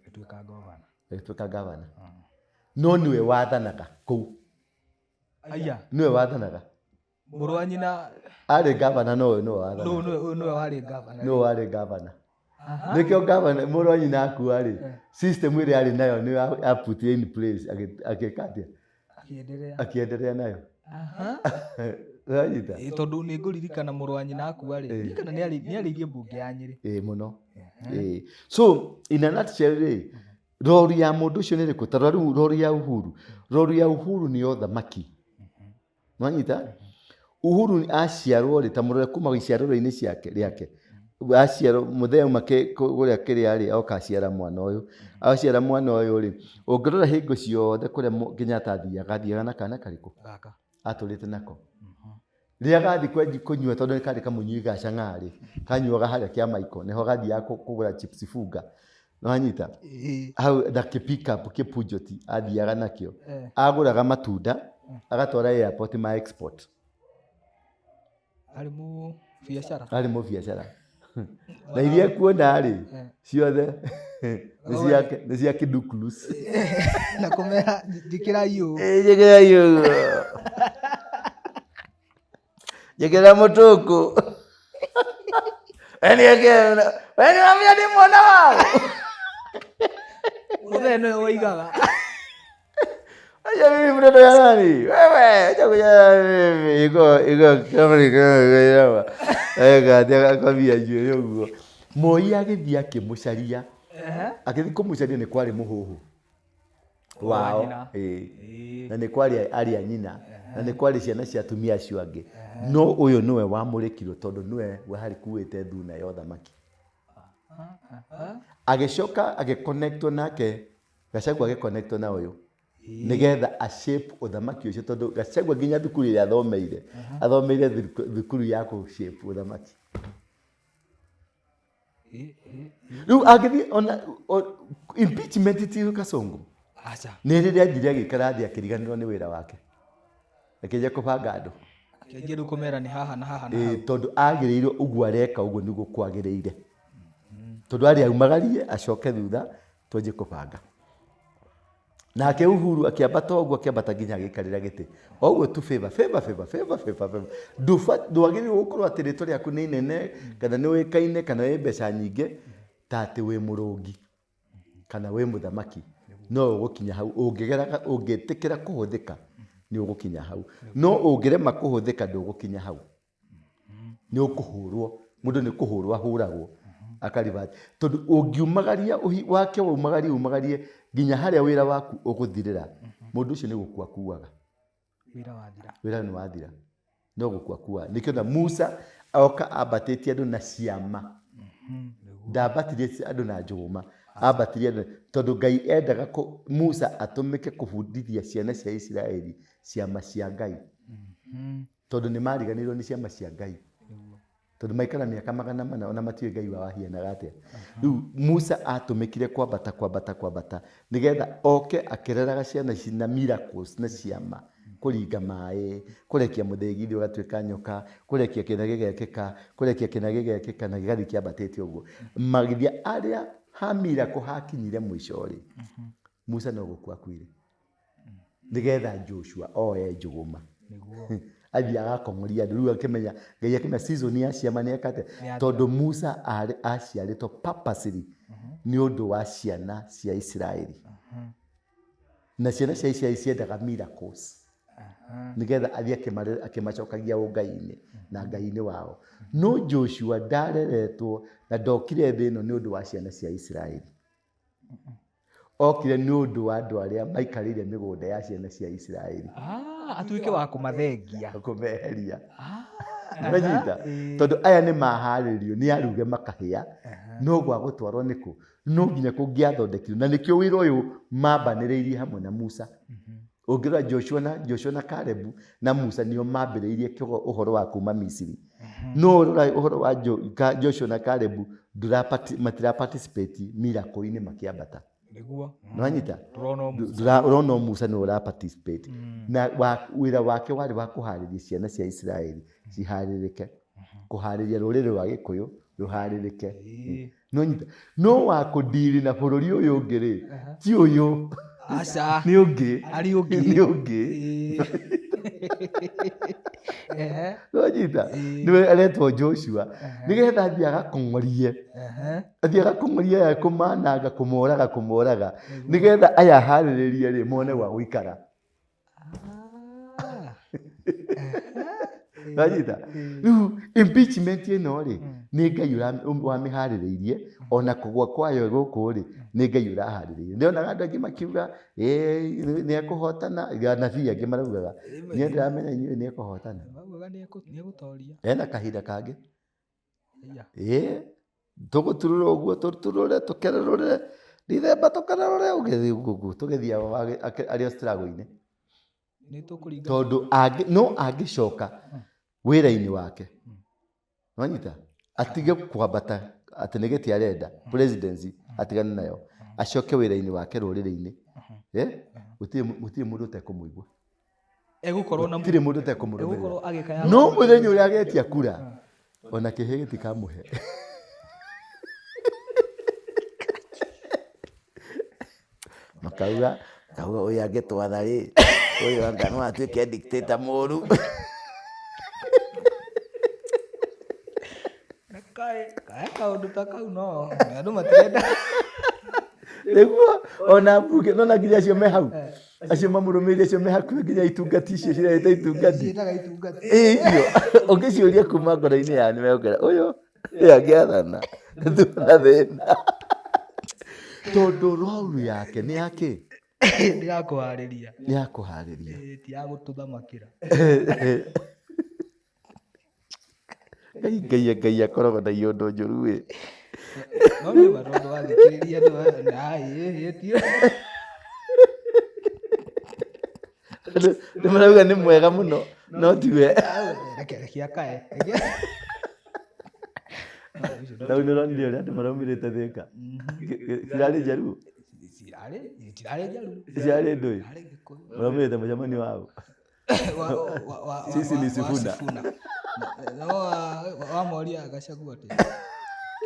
Agĩtuĩka governor. Agĩtuĩka governor. No nĩwe wathanaga kũu. Aya. Nĩwe wathanaga. Mũrũ wa nyina. Arĩ governor no ũyũ nĩwe wathanaga. Nũ nĩwe warĩ governor. Nĩwe warĩ governor. Nĩkĩo governor mũrũ wa nyina akua rĩ, system ĩrĩa arĩ nayo nĩyo a put in place agĩka atĩa? Akĩenderea. Akĩenderea nayo. Ũranyita? Ĩĩ, tondũ nĩ ngũririkana mũrũ wa nyina akua rĩ, ndirikana nĩ arĩirie mbunge ya Nyĩrĩ. Ĩĩ mũno. Ĩĩ. So in a nutshell rĩ, role ya mũndũ ũcio nĩ ĩrĩkũ? Ta rora rĩu role ya Uhuru. Role ya Uhuru nĩ ya ũthamaki. Nwanyita? Uhuru aciarwo rĩ, ta mũrore kuma iciarĩro-inĩ ciake rĩake. Aciarwo mũthee auma kũrĩa kĩrĩa rĩ, oka aciara mwana ũyũ. Aciara mwana ũyũ rĩ, ũngĩrora hingo ciothe kũrĩa Kenyatta athiaga, athiaga na kana karĩkũ? Gaka. Atũrĩte nako. Rĩrĩa gathiĩ kũnyua tondũ nĩ karĩ kamũnyui ga chang'aa rĩ, kanyuaga harĩa kĩa Michael, nĩho gathiaga kũgũra chips funga. Nĩwanyita? Ĩĩ. Hau na kĩ pick up kĩ Peugeot athiaga nakĩo. Eh. Agũraga matunda agatwara airport ma export. Arĩ mũ biacara. Arĩ mũbiacara. Na iria kuona rĩ, ciothe nĩ ciake, nĩ cia Kiduklus. Na kũmera njĩkĩra iũ. Njĩkĩra iũguo. Njĩkĩra mũtũkũ. We nĩ wamenya ndĩ mwana wao. Mũthee nĩwe woigaga. Acha mimi mtoto ya nani? Wewe, acha kuja mimi. Iko kama ni kama eh gatia akamia njuĩrĩ ũguo. Moi agĩthiĩ akĩmũcaria. Agĩthiĩ kũmũcaria nĩ kwarĩ mũhũhũ wao. Nyina. Ĩĩ. Ĩĩ. Na nĩ kwarĩ arĩ a nyina. Na nĩ kwarĩ ciana cia atumia acio angĩ, no ũyũ nĩwe wamũrĩkirwo tondũ nĩwe warĩkuĩte thuna ya ũthamaki. Agĩcoka agĩconnectwo nake Gachagua, agĩconnectwo na ũyũ nĩgetha a shape ũthamaki ũcio, tondũ Gachagua nginya thukuru ĩrĩa athomeire, athomeire thukuru ya kũ shape ũthamaki. Rĩu angĩthiĩ ona impeachment ti Kasongo. Aca. Nĩ rĩrĩa athire agĩikara thĩ, akĩriganĩrwo nĩ wĩra wake, akĩanjia kũbanga andũ. Akĩanjia rĩu kũmera nĩ haha na haha na hau. Tondũ agĩrĩirwo ũguo areka ũguo nĩguo kwagĩrĩire, tondũ arĩ aumagarie acoke thutha twanjie kũbanga. Nake Uhuru akĩambata ũguo, akĩambata nginya agĩikarĩra gĩtĩ o ũguo tu. Favor, favor, favor, favor, favor, favor. Ndwagĩrĩirwo gũkorwo atĩ rĩtwa rĩaku nĩ inene kana nĩ ũĩkaine kana wĩ mbeca nyingĩ, ta atĩ wĩ mũrũngi kana wĩ mũthamaki. No ũgũkinya hau ũngĩgera, ũngĩtĩkĩra kũhũthĩka nĩ ũgũkinya hau, no ũngĩrema kũhũthĩka ndũgũkinya hau, nĩ ũkũhũrwo. Mũndũ nĩ kũhũrwo ahũragwo akaribati, tondũ ũngiumagaria wake waumagarie umagarie nginya harĩa wĩra waku ũgũthirĩra, mũndũ ũcio nĩ gũkua akuaga. Wĩra wathira. Wĩra nĩ wathira, no gũkua akuaga. Nĩkĩo na Musa oka ambatĩtie andũ na ciama, ndambatirie andũ na njũgũma, ambatirie andũ tondũ Ngai endaga Musa atũmĩke kũbundithia ciana cia Isiraeli ciama cia Ngai, tondũ nĩ mariganĩirwo nĩ ciama cia Ngai, tondũ maikara mĩaka 400 ona matiũĩ Ngai wao ahianaga atĩa. Rĩu Musa atũmĩkire kwambata, kwambata, kwambata, nĩgetha oke akĩreraga ciana ici na miracles na ciama, kũringa maĩ, kũrekia mũthĩgi ũgatuĩka nyoka, kũrekia kĩna gĩgekĩka, kũrekia kĩna gĩgekĩka, na gĩgathiĩ kĩambatĩte ũguo. Magĩthiĩ arĩa ha miracle hakinyire mũico rĩ, Musa no gũkua akuire nĩgetha Joshua oe njũgũma. Athiĩ agakong'oria andũ. Rĩu akĩmenya Ngai, akĩmenya season ya ciama nĩ eka atĩa. Nĩ athira. Tondũ Musa arĩ aciarĩtwo purposely nĩ ũndũ wa ciana cia Isiraeli, na ciana cia Isiraeli ciendaga miracles, nĩgetha athiĩ akĩmacokagia ũngai-inĩ na Ngai-inĩ wao. No Joshua ndareretwo na ndokire thĩ ĩno nĩ ũndũ wa ciana cia Isiraeli, okire nĩ ũndũ wa andũ arĩa maikarĩire mĩgũnda ya ciana cia Isiraeli. Ah, atuĩke wa kũmathengia. Kũmeheria. Nĩwanyita? Tondũ aya nĩ maharĩrio nĩ aruge makahĩa, no gwa gũtwarwo nĩkũ no nginya kũngĩathondekirwo, na nĩkĩo wĩra ũyũ mambanĩrĩirie hamwe na Musa. Ũngĩrora Joshua na Caleb na Musa nĩo mambĩrĩirie ũhoro wa kuma Misiri, no ũrora ũhoro wa Joshua na Caleb matira participate miracle-inĩ makĩambata. Nĩwanyita? Tũrona o Musa. Ũrona o Musa nĩwe ũra participate na wĩra wake warĩ wa kũharĩria ciana cia Isiraeli ciharĩrĩke, kũharĩria rũrĩrĩ rwa Gĩkũyũ rũharĩrĩke. No nyita no wa kũndiri na bũrũri ũyũ ũngĩ rĩ, ti ũyũ. Aca. Nĩ ũngĩ. Arĩ ũngĩ. Nĩ ũngĩ. Nĩwanyita? Nĩwe aretwo Joshua nĩgetha athiĩ agakong'orie, athiĩ agakong'orie aya, kũmananga, kũmoraga, kũmoraga, nĩgetha aya harĩrĩrie rĩ mone gwa gũikara. Wanyita? Rĩu impeachment ĩno rĩ, nĩ Ngai wamĩharĩrĩirie, ona kũgwa kwayo gũkũ rĩ, nĩ Ngai ũraharĩrĩirie. Ndĩonaga andũ angĩ makiuga, "Ĩĩ, nĩ ekũhotana." Anabii angĩ maraugaga, niĩ ndĩramenya inyuĩ nĩ ekũhotana. Maugaga nĩ egũtoria. Ena kahinda kangĩ. Aya. Ĩĩ, tũgũturũra ũguo, tũturũre, tũkerũrũre Dithemba, tũkerũrũre ũgĩthiĩ ũguo ũguo tũgĩthiĩ arĩ o struggle-inĩ. Nĩ tũkũringa. Tondũ no angĩcoka wĩra-inĩ wake, wanyita, atige kwambata atĩ nĩ gĩtĩ arenda presidency, atigane nayo, acoke wĩra-inĩ wake rũrĩrĩ-inĩ, gũtirĩ mũndũ ũtekũmũigua. Egũkorwo na Gũtirĩ mũndũ ũtekũmũrũmĩrĩra. Egũkorwo agĩkaya. No mũthenya ũrĩa agetia kura, ona kĩhĩ gĩtikamũhe. Makauga ũyũ angĩtwatha rĩ, ũyũ anga no atuĩke dictator mũru. Kaĩ kaũndũ ta kau no andũ matirenda. Nĩguo ona mbunge nona nginya acio me hau, acio mamũrũmĩrĩire, acio me hakuhĩ, nginya itungati icio cireta itungati. Ciĩtaga itungati. Ĩ, icio ũngĩciũria kuma ngoro-inĩ yao nĩ megũkwĩra ũyũ ũyũ angĩathana tuona thĩna, tondũ role yake nĩ yakĩ? Nĩ ya kũharĩria. Nĩ ya kũharĩria. Ĩĩ, ti ya gũtũthamakĩra. Ngai Ngai Ngai akoragwo na iondo njũru ĩ. No nĩ ma tondũ wathikĩrĩria andũ aya, na ĩ, ĩ, ti Nĩ marauga nĩ mwega mũno no tiwe. Reke reke akae. Rĩu nĩ ũronire ũrĩa andũ maraumĩrĩte Thĩka. Cirarĩ njaruo? Cirarĩ, cirarĩ njaruo. Cirarĩ ndũĩ? Cirarĩ Gĩkũyũ. Maraumĩrĩte mũcemanio wa ũ? Sisi ni Sifuna. No wamoria Gachagua atĩ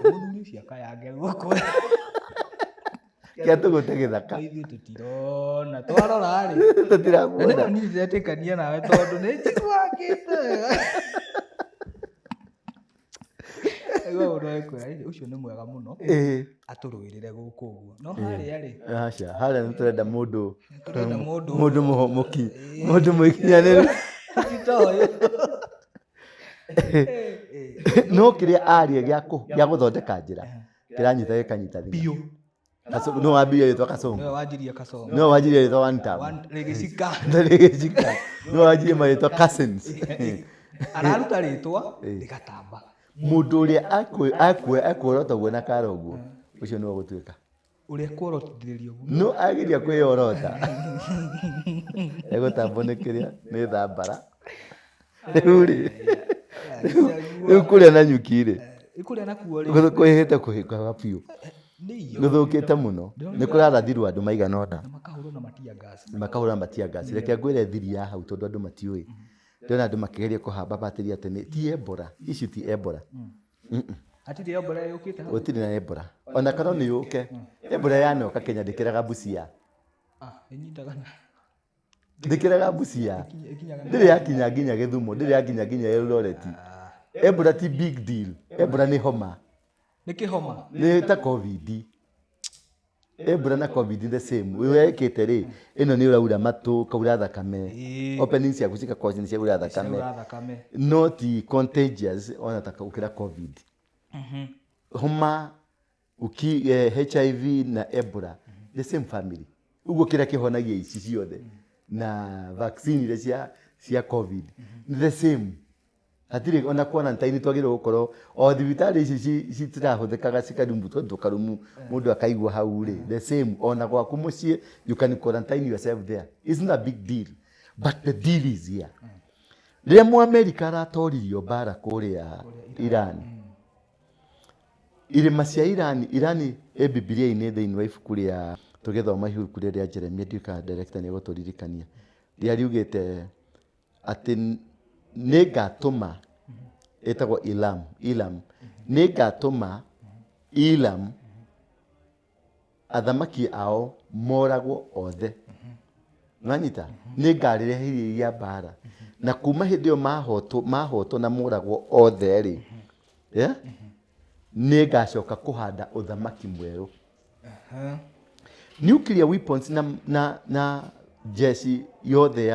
mũthuri ũcio akayange gũkũ. Kĩa tũgũte gĩthaka. Ithuĩ tũtirona twarora rĩ. Tũtiramuona. Na nĩma niĩ ndiretĩkania nawe tondũ nĩ njiguangĩte wega. Aigua mũndũ agĩkwĩra "Ĩ, ũcio nĩ mwega mũno atũrũĩrĩre gũkũ ũguo. No harĩa rĩ, Aca, harĩa nĩ tũrenda mũndũ tũrenda mũndũ mũndũ mũhomoki, mũndũ mũikinyanĩru. Ti ta ũyũ. No kĩrĩa aria gĩa gũthondeka njĩra kĩranyita gĩkanyita thing'a. Biũ. No wambirie rĩtwa Kasongo. Nĩwe wanjirie Kasongo. No wanjirie rĩtwa one term. Rĩgĩcika. Rĩgĩcika. No wanjirie marĩtwa cousins. Araruta rĩtwa rĩgatamba. Mũndũ ũrĩa ekuorota ũguo na kara ũguo, ũcio nĩwe ũgũtuĩka. Ũrĩa ekuorotithĩrio ũguo. No ageria kwĩyorota. Egũtambwo nĩ kĩrĩa, nĩ thambara. Rĩu rĩ, rĩu kũrĩa na nyuki rĩ, Kũrĩa nakuo rĩ, kwĩhĩte kũhĩkaga biũ. Nĩ irio. Gũthũkĩte mũno. Nĩ kũrarathirwo andũ maigana ũna. Na makahũrwo na matia gas. Makahũra matia gas. Reke ngwĩre thiri ya hau tondũ andũ matiũĩ. Ndĩrona andũ makĩgeria kũhamba batĩria atĩ nĩ ti Ebola. Ici ti Ebola. Hatirĩ Ebola yũkĩte hau? Gũtirĩ na Ebola. Ona kana nĩ yũke. Ebola yanoka Kenya ndĩkĩraga Busia. Ah, ĩnyitaga na. Ndĩkĩraga Busia. Ĩkinyaga na. Ndĩrĩ yakinya nginya Gĩthumo, ndĩrĩ yakinya nginya Eldoret. Ebola ti big deal. Ebola nĩ homa. Nĩ kĩhoma? Nĩ ta COVID. Ebola na COVID the same. Wekĩte rĩ, ĩno nĩ ũraura matũ, ũkaura thakame. Opening ciaku cigakorwo nĩ ciaura thakame. Ciaura thakame. No ti contagious ona ta gũkĩra COVID. Homa, HIV na Ebola, the same family. Ũguo kĩrĩa kĩhonagia ici ciothe na vaccine iria cia COVID nĩ the same. Hatirĩ ona quarantine twagĩrĩirwo gũkorwo o thibitarĩ ici citirahũthĩkaga cikarumu tũkarumu mũndũ akaigua hau rĩ, the same ona gwaku mũciĩ you can quarantine yourself there. It's not a big deal but the deal is here. Rĩrĩa Mũamerika aratoririo mbara kũrĩa Iran, irĩma cia Iran, Iran ĩ Bibilia-inĩ thĩinĩ wa ibuku rĩa tũgĩthoma ibuku rĩa Jeremia, ndiũĩ kana director nĩ egũtũririkania, rĩrĩa riugĩte atĩ nĩngatũma ĩtagwo Ilam, Ilam, nĩngatũma Ilam athamaki ao moragwo othe. Nwanyita? Nĩngarĩrehithĩria mbara. Na kuma hĩndĩ ĩyo mahotwo na moragwo othe rĩ, yeah? Nĩngacoka kũhanda ũthamaki mwerũ. Nuclear weapons na jeshi yothe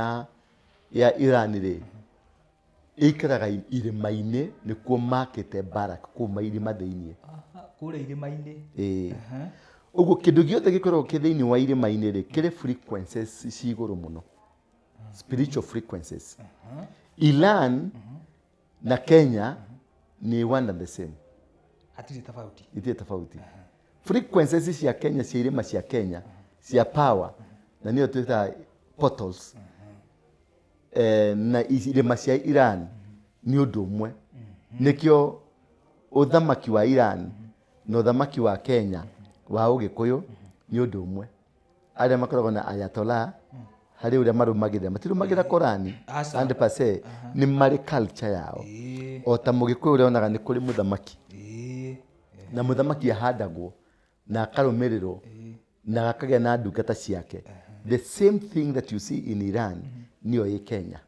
ya Iran rĩ, ĩikaraga irĩma-inĩ, nĩkuo makĩte barak kũu irĩma thĩinĩ. Kũrĩa irĩma-inĩ. Ĩĩ. Ũguo kĩndũ gĩothe gĩkoragwo kĩ thĩinĩ wa irĩma-inĩ rĩ, kĩrĩ frequencies ci igũrũ mũno. Spiritual frequencies. Iran na Kenya ni one and the same. Hatirĩ tofauti. Itirĩ tofauti. Frequencies cia Kenya, cia irĩma cia Kenya, cia power, na nĩyo twĩtaga portals. Na irĩma cia Iran nĩ ũndũ ũmwe. Nĩkĩo ũthamaki wa Iran na ũthamaki wa Kenya wa Ũgĩkũyũ nĩ ũndũ ũmwe. Arĩa makoragwo na Ayatollah harĩ ũrĩa marũmagĩrĩra, matirũmagĩrĩra Korani 100%, nĩ marĩ culture yao. O ta Mũgĩkũyũ ũrĩa onaga nĩ kũrĩ mũthamaki. Na mũthamaki ahandagwo na akarũmĩrĩrwo na akagĩa na ndungata ciake. The same thing that you see in Iran nĩyo ĩ Kenya.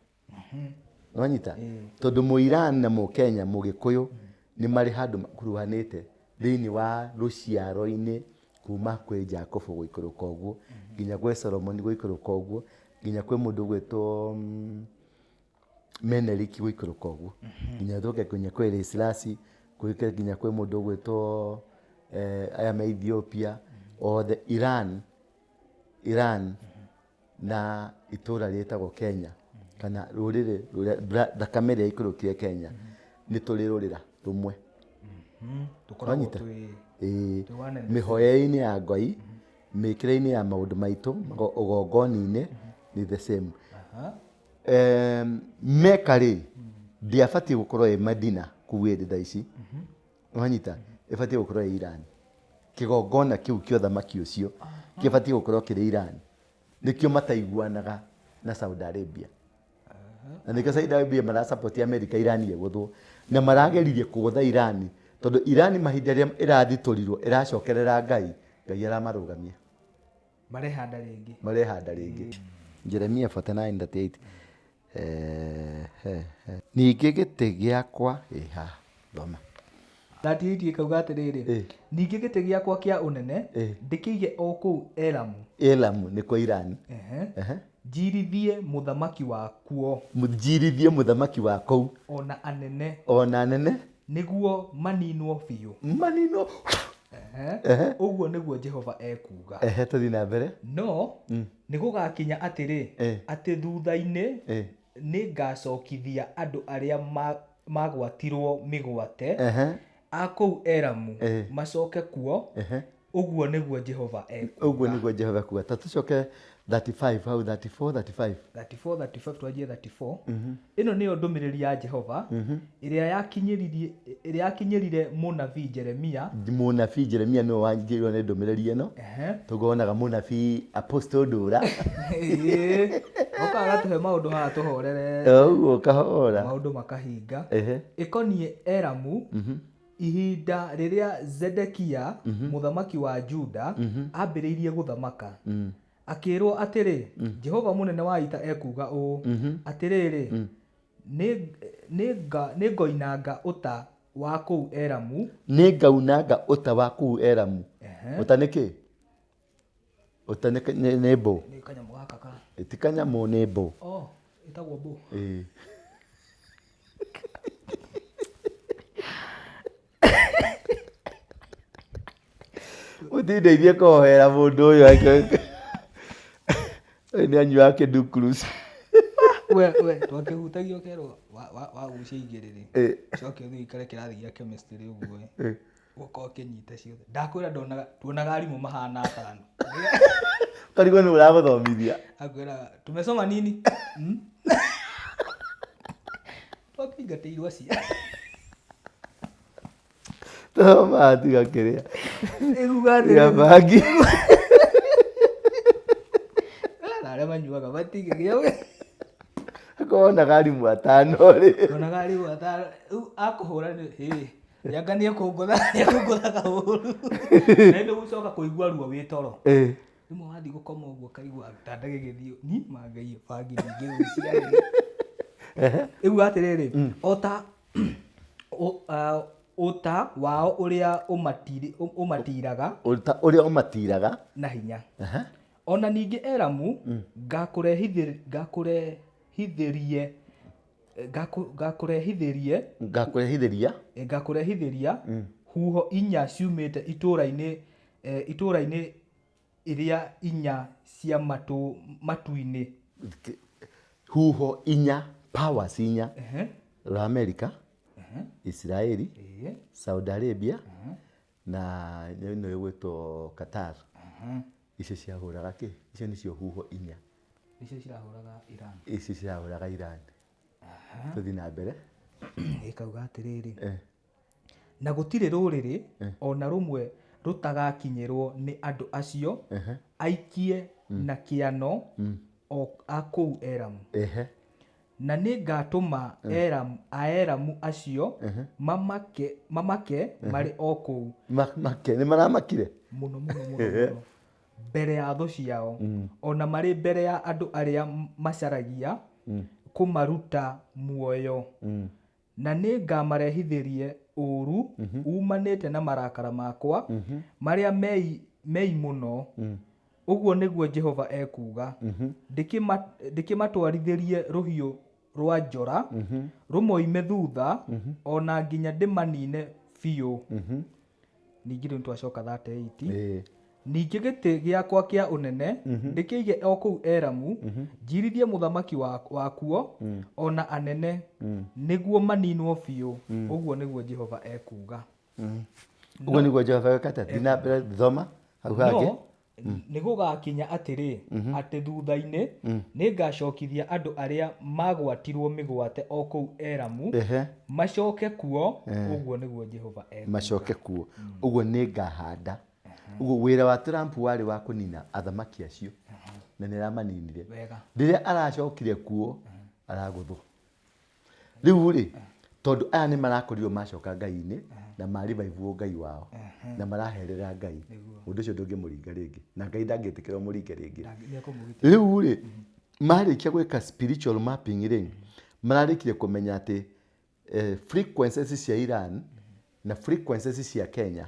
Nwanyita? Tondũ Mũiran na Mũkenya, Mũgĩkũyũ nĩ marĩ handũ makuruhanĩte thĩinĩ wa rũciaro-inĩ kuma kwĩ Jacobo gũikũrũka ũguo, nginya gwĩ Solomon gũikũrũka ũguo, nginya kwĩ mũndũ ũgwĩtwo Menelik gũikũrũka ũguo, nginya tũke nginya kwĩ Haile Selassie, gũike nginya kwĩ mũndũ ũgwĩtwo aya me Ethiopia, othe Iran Iran na itũra rĩtagwo Kenya kana rũrĩrĩ rũrĩa thakame ĩrĩa ĩikũrũkire Kenya nĩ tũrĩ rũrĩra rũmwe. Tũkoragwo Wanyita? twĩ Ĩĩ. twĩ one and the same. Mĩhoere-inĩ ya Ngai, mĩkĩre-inĩ ya maũndũ maitũ, ũgongoni-inĩ nĩ the same. Mecca rĩ, ndĩabatiĩ gũkorwo ĩ Medina kũu ĩrĩ thaa ici. Wanyita? Ĩbatiĩ gũkorwo ĩ Iran. Kĩgongona kĩu kĩa ũthamaki ũcio kĩbatiĩ gũkorwo kĩrĩ Iran. Nĩkĩo mataiguanaga na Saudi Arabia. Na nĩkĩo Saudi Arabia marasupport America Iran ĩgũthwo. Na marageririe kũgũtha Iran tondũ Iran mahinda rĩrĩa ĩrathitũrirwo ĩracokerera Ngai, Ngai aramarũgamia. Marehanda rĩngĩ. Marehanda rĩngĩ. Jeremia 49:38. Ningĩ gĩtĩ gĩakwa ĩ haha, thoma. 38 ĩkauga atĩrĩrĩ, ningĩ gĩtĩ gĩakwa kĩa ũnene ndĩkĩige o kũu Elamu. Elamu nĩ kwa Iran. Njirithie mũthamaki wakuo. Njirithie mũthamaki wa kũu. Ona anene. Ona anene. Nĩguo maninwo biũ. Maninwo. Ũguo nĩguo Jehova ekuuga. Tũthiĩ na mbere. No nĩ gũgakinya atĩrĩ, atĩ thutha-inĩ nĩngacokithia andũ arĩa magwatirwo mĩgwate a kũu Elamu macoke kuo. Ũguo nĩguo Jehova ekuuga. Ũguo nĩguo Jehova ekuuga. Ta tũcoke 35 hau, 34, 35. 34, 35, twanjie 34. Ĩno nĩyo ndũmĩrĩri ya Jehova ĩrĩa yakinyĩrire mũnabii Jeremia. Mũnabii Jeremia nĩwe wangĩirwo nĩ ndũmĩrĩri ĩno. Tũgonaga mũnabii Apostle Ndũra. Oka agatũhe maũndũ haha tũhorere. Ũguo kahora. Maũndũ makahinga. Ĩkoniĩ Elamu. Ihinda rĩrĩa Zedekia mũthamaki wa Juda ambĩrĩirie gũthamaka, akĩĩrwo atĩrĩ, Jehova mũnene wa ita ekuuga ũũ, atĩrĩrĩ, nĩngoinanga ũta wa kũu Elamu. Nĩngaunanga ũta wa kũu Elamu. Ũta nĩ kĩ? Ũta nĩ mbũ. Nĩ kanyamũ gaka ka. Ti kanyamũ, nĩ mbũ. Oh, ĩtagwo mbũ. Ĩĩ. Mũtindeithie kũhoera mũndũ ũyũ angĩ. Ũyũ nĩ anyuaga kĩndukuru. We, we, twakĩhutagia ũkerwo wagucia igĩrĩ rĩ. Coke ũthiĩ ũikare kĩrathi gĩa chemistry ũguo ĩ. Ũgoka ũkĩnyita ciothe. Ndakwĩra ndonaga, tuonaga arimũ mahana atano. Ũkarigwo nĩ ũragũthomithia. Akwĩra, tumesoma nini? Twakĩingatĩirwo aciari. Tũthomaga tiga kĩrĩa. Ĩkuga Tiga atĩrĩrĩ. bangi. Na arĩa manyuaga matingĩgĩa. Akorwo onaga arimũ atano rĩ. Onaga arimũ atano. Rĩu akũhũra nĩ, hĩ. Rĩanga nĩekũngũtha, nĩekũngũthaga ũru. Na nĩ ũgũcoka kũigua ruo wĩ toro. Rĩmwe wathiĩ gũkoma ũguo ũkaigua gĩtanda gĩgĩthiĩ, ni mangai bangi ndingĩgucia rĩ. Ĩkuga atĩrĩrĩ, ota ũta wao ũrĩa ũmatiraga. Ũta ũrĩa ũmatiraga. Na hinya. Ona ningĩ Elamu, ngakũrehithĩrie. Ngakũrehithĩria. Ngakũrehithĩria huho inya ciumĩte itũũra-inĩ iria inya cia matu-inĩ. Huho inya, powers inya. Rwa America, Israeli, Saudi Arabia, na ĩno ĩgwĩtwo Qatar. Icio ciahũraga kĩ? Icio nĩcio huho inya. Icio cirahũraga Iran. Icio cirahũraga Iran. Tũthiĩ na mbere. Ĩkauga atĩrĩrĩ. Na gũtirĩ rũrĩrĩ ona rũmwe rũtagakinyĩrwo nĩ andũ acio aikie na kĩano o a kũu Elamu. Na nĩngatũma Aelamu acio mamake marĩ o kũu. Make, nĩ maramakire? Mũno, mũno, mũno, mũno. Mbere ya thũ ciao. Ona marĩ mbere ya andũ arĩa macaragia kũmaruta muoyo. Na nĩngamarehithĩrie ũũru umanĩte na marakara makwa marĩa mei mũno. Ũguo nĩguo Jehova ekuuga. Ndĩkĩmatwarithĩrie rũhiũ rwa njora, rũmoime thutha, ona nginya ndĩmanine biũ. Ningĩ rĩu nĩtwacoka 38. Ningĩ gĩtĩ gĩakwa kĩa ũnene ndĩkĩige o kũu Elamu, njirithie mũthamaki wakuo o na anene, nĩguo maninwo biũ, ũguo nĩguo Jehova ekuuga. Ũguo nĩguo Jehova ekate. Thiĩ na mbere, thoma hau hangĩ. No nĩ gũgakinya atĩrĩ, atĩ thutha-inĩ nĩngacokithia andũ arĩa magwatirwo mĩgwate o kũu Elamu, macoke kuo, ũguo nĩguo Jehova ekuuga. Macoke kuo. Ũguo nĩ ngahanda. Ũguo wĩra wa Trump warĩ wa kũnina athamaki acio, na nĩ aramaninire. Rĩrĩa aracokire kuo, aragũthwo. Rĩu rĩ, tondũ aya nĩ marakorirwo macoka Ngai-inĩ na marivivwo Ngai wao na maraherera Ngai, ũndũ ũcio ndũngĩmũringa rĩngĩ, na Ngai ndangĩtĩkĩra ũmũringe rĩngĩ. Rĩu rĩ, marĩkia gwĩka spiritual mapping rĩ, mararĩkirie kũmenya atĩ frequencies cia Iran na frequencies cia Kenya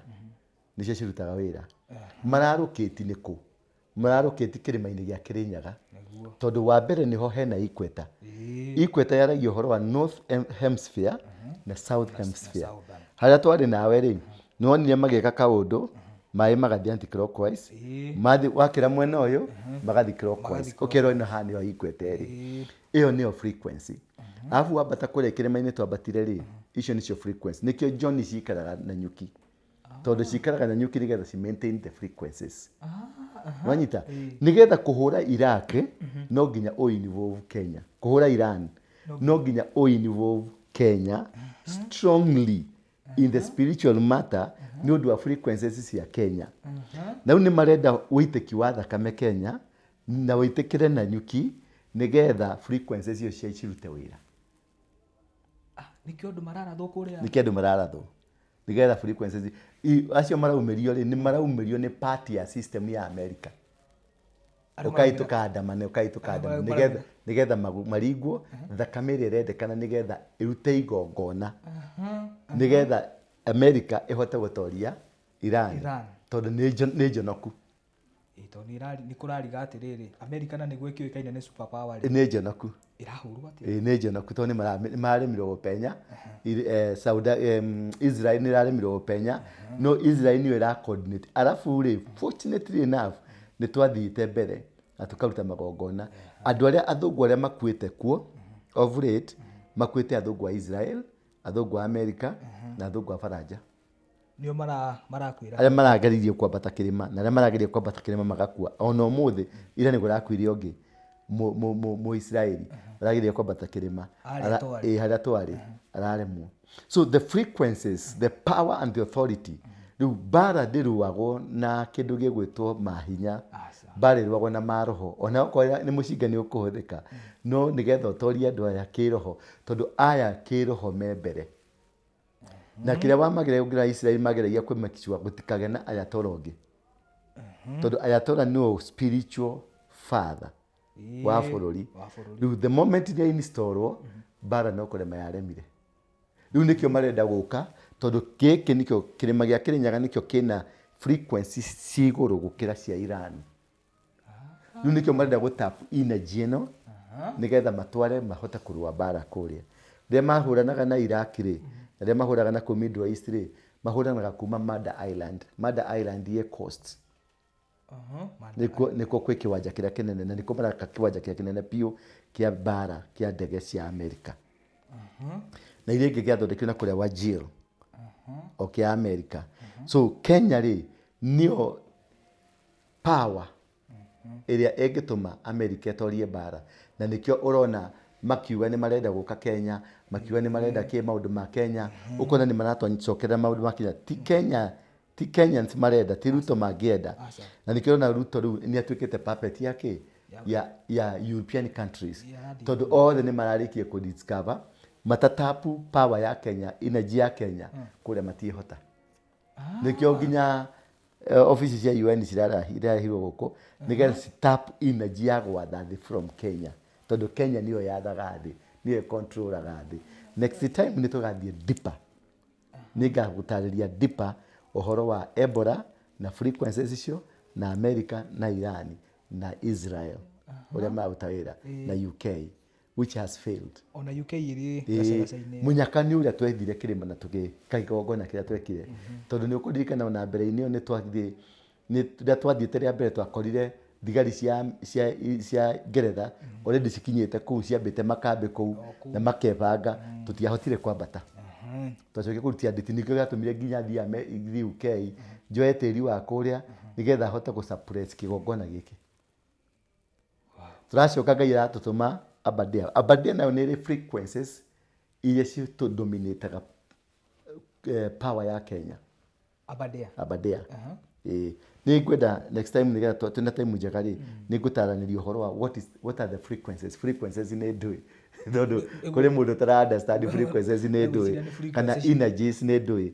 nĩcio cirutaga wĩra. Mararũkĩti nĩ kũ? Mararũkĩti kĩrĩma-inĩ gĩa Kĩrĩnyaga, tondũ wa mbere nĩho hena equator. Equator yaragia ũhoro wa North Hemisphere na South Hemisphere. Harĩa twarĩ nawe rĩ, nĩ wonire magĩka kaũndũ, maĩ magathiĩ anti-clockwise, mathiĩ wakĩra mwena ũyũ, magathiĩ clockwise, ũkerwo ĩno haha nĩho equator ĩrĩ. Ĩyo nĩyo frequency. Arabu wambata kũrĩa kĩrĩma-inĩ twambatire rĩ, icio nĩcio frequency. Nĩkĩo Johnny cikaraga na nyuki. Tondũ cikaraga na nyuki nĩgetha ci maintain the frequencies. Wanyita? Nĩgetha kũhũra Iraq, no nginya ũ involve Kenya. Kũhũra Iran, no nginya ũ involve Kenya strongly in the spiritual matter nĩ ũndũ wa frequencies cia Kenya. Na rĩu nĩ marenda ũitĩki wa thakame Kenya na wĩtĩkĩre na nyuki nĩgetha frequencies icio cia cirute wĩra. Nĩkĩo andũ mararathwo kũrĩa. Nĩkĩo andũ mararathwo. Nĩgetha frequencies acio maraumĩrio rĩ, nĩ maraumĩrio nĩ part ya system ya America. Ũkai tũkandamane, ũkai tũkandamane. Nĩgetha maringwo thakame ĩrĩa ĩrendekana nĩgetha ĩrute igongona. Nĩgetha America ĩhote gũtoria Iran. Tondũ nĩ njonoku. Tondũ nĩ kũrariga atĩrĩrĩ, America na nĩguo ĩkĩũĩkaine nĩ super power rĩ. Nĩ njonoku. Ĩrahũrwo atĩa? Nĩ njonoku tondũ nĩ mararemirwo gũpenya. Israel nĩ ĩraremirwo gũpenya. No Israel nĩyo ĩra coordinate. Arabu rĩ, fortunately enough, nĩ twathiĩte mbere na tũkaruta magongona. Andũ arĩa athũngũ arĩa makuĩte kuo of late, makuĩte athũngũ a Israel, athũngũ a America na athũngũ a Faranja. Nĩo marakuĩra. Arĩa marageririe kwambata kĩrĩma na arĩa marageria kwambata kĩrĩma magakua. Ona ũmũthĩ ira nĩ kũrakuire ũngĩ Mũisiraeli arageria kwambata kĩrĩma. Harĩa twarĩ. Harĩa twarĩ araremwo. So the frequencies, the power and the authority. Rĩu mbara ndĩrũagwo na kĩndũ gĩgwĩtwo mahinya. Mbara ĩrũagwo na maroho. Ona okorwo nĩ mũcinga nĩ ũkũhũthĩka, no nĩgetha ũtorie andũ aya kĩroho, tondũ aya kĩroho me mbere. Na kĩrĩa wamageragia gũkĩra Isiraeli mageragia kwĩ make sure gũtikagĩe na Ayatollah ũngĩ. Tondũ Ayatollah nĩwe spiritual father wa bũrũri. Rĩu the moment nĩ installwo, mbara no kũrema yaremire. Rĩu nĩkĩo marenda gũka, tondũ gĩkĩ nĩkĩo kĩrĩma gĩa Kĩrĩnyaga nĩkĩo kĩna frequency ci igũrũ gũkĩra cia Iran. Rĩu nĩkĩo marenda gũ tap energy ĩno nĩgetha matware mahote kũrũa mbara kũrĩa. Rĩrĩa mahũranaga na Iraq rĩ, na rĩrĩa mahũraga na kũu Middle East rĩ, mahũranaga kuma Mada Island. Mada Island ĩ coast. Nĩkuo kwĩ kĩwanja kĩrĩa kĩnene, na nĩkuo maraka kĩwanja kĩrĩa kĩnene biũ kĩa mbara kĩa ndege cia Amerika. Na iria ingĩ gĩathondekirwo na kũrĩa Wajir, o kĩa Amerika. So Kenya rĩ, nĩyo power ĩrĩa ĩngĩtũma Amerika ĩtorie mbara. Na nĩkĩo ũrona makiuga nĩ marenda gũka Kenya, makiuga nĩ marenda kĩ maũndũ ma Kenya, ũkona nĩ maratocokerera maũndũ ma Kenya. Ti Kenya, ti Kenyans marenda, ti Ruto mangĩenda. Na nĩkĩo ũrona Ruto rĩu nĩ atuĩkĩte puppet ya kĩ? Ya European countries. Tondũ othe nĩ mararĩkia kũ discover matatapu power ya Kenya, energy ya Kenya, kũrĩa matiĩhota. Nĩkĩo nginya office cia UN cirarehirwo gũkũ nĩgetha ci tap energy ya gwatha thĩ from Kenya, tondũ Kenya nĩyo yathaga thĩ, nĩyo ĩcontrolaga thĩ. Next time nĩ tũgathiĩ deeper, nĩngagũtarĩria deeper ũhoro wa Ebola na frequencies icio na America na Iran na Israel ũrĩa mararuta wĩra na UK which has failed. Ona UK ĩrĩ gacagaca-inĩ. Mũnyaka nĩ ũrĩa twethire kĩrĩma na tũgĩka igongona kĩrĩa twekire. Tondũ nĩ ũkũririkana ona mbere-inĩ ĩyo nĩ twathiĩ Nĩ rĩrĩa twathiĩte rĩa mbere twakorire thigari cia Ngeretha already cikinyĩte kũu, ciambĩte makambĩ kũu na makebanga, tũtiahotire kwambata. Twacokire kũrutia nditi, nĩkĩo gĩatũmire nginya thiĩ UK njoe tĩri wa kũrĩa nĩgetha hote gũ suppress kĩgongona gĩkĩ. Tũracoka Ngai aratũtũma Aberdare. Aberdare nayo nĩ ĩrĩ frequencies iria citũ-dominate-aga power ya Kenya. Aberdare. Aberdare. Ĩĩ. Nĩ ngwenda next time nĩgetha twĩna time njega rĩ, nĩ ngũtaranĩria ũhoro wa what are the frequencies. Frequencies nĩ ndũĩ. Tondũ kũrĩ mũndũ ũtara understand frequencies nĩ ndũĩ, kana energies nĩ ndũĩ.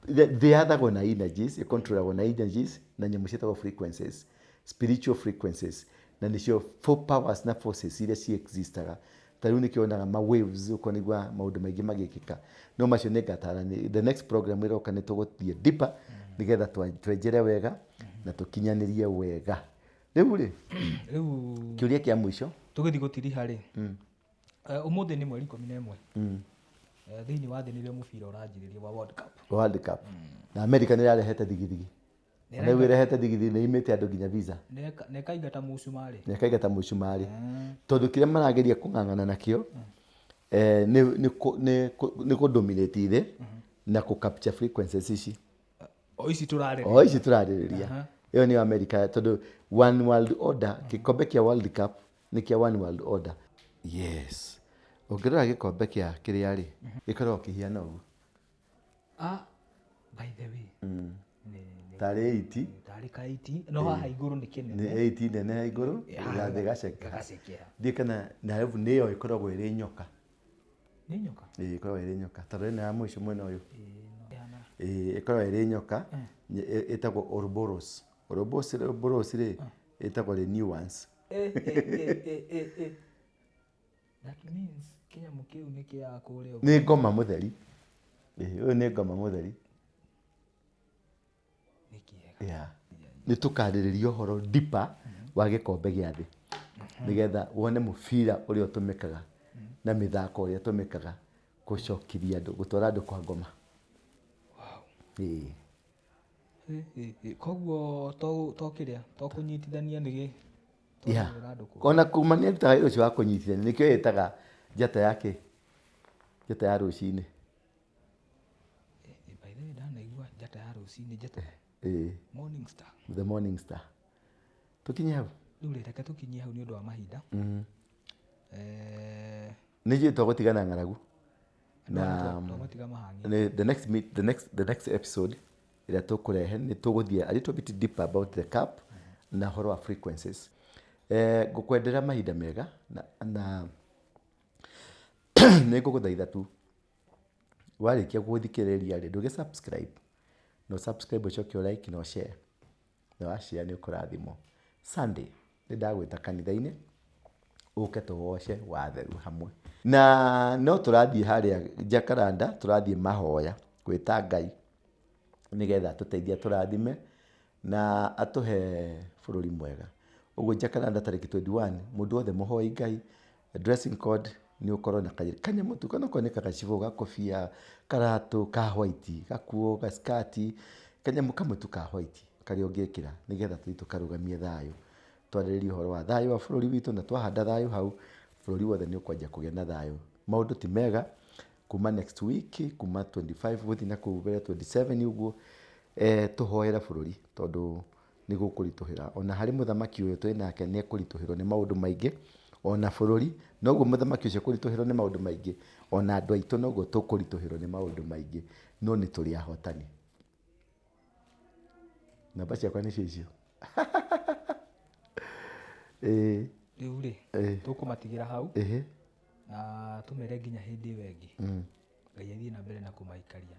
Thĩ yathagwo na energies, ĩkontrolagwo na energies na nyamũ ciĩtagwo frequencies, spiritual frequencies, na nĩcio four powers na forces iria ci existaga. Ta rĩu nĩkĩo wonaga ma waves, ũkonigua maũndũ maingĩ magĩkĩka. No macio nĩ ngatarania the next program ĩroka, nĩ tũgũthiĩ deeper nĩgetha twenjere wega na tũkinyanĩrie wega. Rĩu rĩ, Rĩu kĩũria kĩa mũico. Tũgĩthiĩ gũtiriha rĩ, ũmũthĩ nĩ mweri 11. Thĩinĩ wa thĩ nĩrĩo mũbira ũranjĩrĩria wa World Cup. World Cup. Na America nĩ ĩrarehete thigithigi. Nĩ Na rĩu ĩrehete thigithigi, nĩ imĩte andũ nginya visa. Na ĩkaingata mũcumarĩ. Na ĩkaingata mũcumarĩ. Tondũ kĩrĩa marageria kũng'ang'ana nakĩo nĩ kũ-dominate thĩ na kũ capture frequencies ici. O ici tũrarĩrĩria. O ici tũrarĩrĩria. Ĩyo nĩyo America, tondũ one world order, gĩkombe kĩa World Cup nĩ kĩa one world order. Yes. Ũngĩrora gĩkombe kĩa kĩrĩa rĩ, gĩkoragwo kĩhiana ũguo. Ah, by the way. Tarĩ 8. Tarĩ ka 8, no haha igũrũ nĩ kĩnene. Nĩ 8 nene ha igũrũ, na thĩ gaceke. Gacekera. Ndiũĩ kana na rĩu nĩyo ĩkoragwo ĩrĩ nyoka. Nĩ nyoka? Ĩĩ, ĩkoragwo ĩrĩ nyoka. Tondũ ĩno ya mũico mwena ũyũ. Ĩĩ, ĩkoragwo ĩrĩ nyoka, ĩtagwo Ouroboros. Ouroboros rĩ, ĩtagwo renewance. That means kĩnyamũ kĩu nĩ kĩa kũrĩa ũguo. Nĩ ngoma mũtheri. Ĩĩ, ũyũ nĩ ngoma mũtheri. Nĩ kĩega. Yeah. Nĩ tũkarĩrĩria ũhoro deeper wa gĩkombe gĩa thĩ nĩgetha wone mũbira ũrĩa ũtũmĩkaga na mĩthako ũrĩa ĩtũmĩkaga gũcokithia andũ, gũtwara andũ kwa ngoma. Ĩĩ. Koguo to kĩrĩa to kũnyitithania nĩ gĩ to kũhũra andũ kũ. Ona kuma nĩ arutaga wĩra ũcio wa kũnyitithania, nĩkĩo ĩtaga njata ya kĩ? Njata ya rũcinĩ. By the way, ndanaigua njata ya rũcinĩ, njata. Ĩĩ. Morning star. The morning star. Tũkinye hau? Rĩu rĩ, reke tũkinyie hau nĩ ũndũ wa mahinda. Nĩ njũĩ twagũtigana ng'aragu. Na twamatiga mahang'e. Nĩ the next meet, the next episode ĩrĩa tũkũrehe nĩ tũgũthiĩ a little bit deeper about the cup na ũhoro wa frequencies. Ngũkwendera mahinda mega na nĩ ngũgũthaitha tu warĩkia gũthikĩrĩria rĩ, ndũgĩ subscribe na subscribe, ũcoke ũ like na share, na wa share nĩ ũkũrathimwo. Sunday nĩ ndagwĩta kanitha-inĩ ũke tũgoce watheru hamwe, na no tũrathiĩ harĩa Jacaranda, tũrathiĩ mahoya gwĩta Ngai nĩgetha atũteithie, atũrathime na atũhe bũrũri mwega. Ũguo Jacaranda tarĩki 21, mũndũ wothe mũhoi Ngai, dressing code nĩ ũkorwo na kanyamũ tu, kana okorwo nĩ kagacibũ, gakobia, karatũ ka white, gakuo, gaskati, kanyamũ kamwe tu ka white karĩa ũngĩkĩra nĩgetha tũthiĩ tũkarũgamie thayũ, twarĩrĩrie ũhoro wa thayũ wa bũrũri witũ, na twahanda thayũ hau, bũrũri wothe nĩ ũkwanjia kũgĩa na thayũ. Maũndũ ti mega kuma next week, kuma 25 gũthiĩ na kũu mbere, 27 ũguo. Tũhoere bũrũri tondũ nĩ gũkũritũhĩra. Ona harĩ mũthamaki ũyũ twĩ nake nĩ ekũritũhĩrwo nĩ maũndũ maingĩ, ona bũrũri noguo mũthamaki ũcio ekũritũhĩrwo nĩ maũndũ maingĩ, ona andũ aitũ noguo tũkũritũhĩrwo nĩ maũndũ maingĩ, no nĩ tũrĩ ahotani. Namba ciakwa nĩcio icio. Ĩĩ. Rĩu rĩ, tũkũmatigĩra hau na tũmere nginya hĩndĩ ĩyo ĩngĩ. Ngai athiĩ na mbere na kũmaikaria.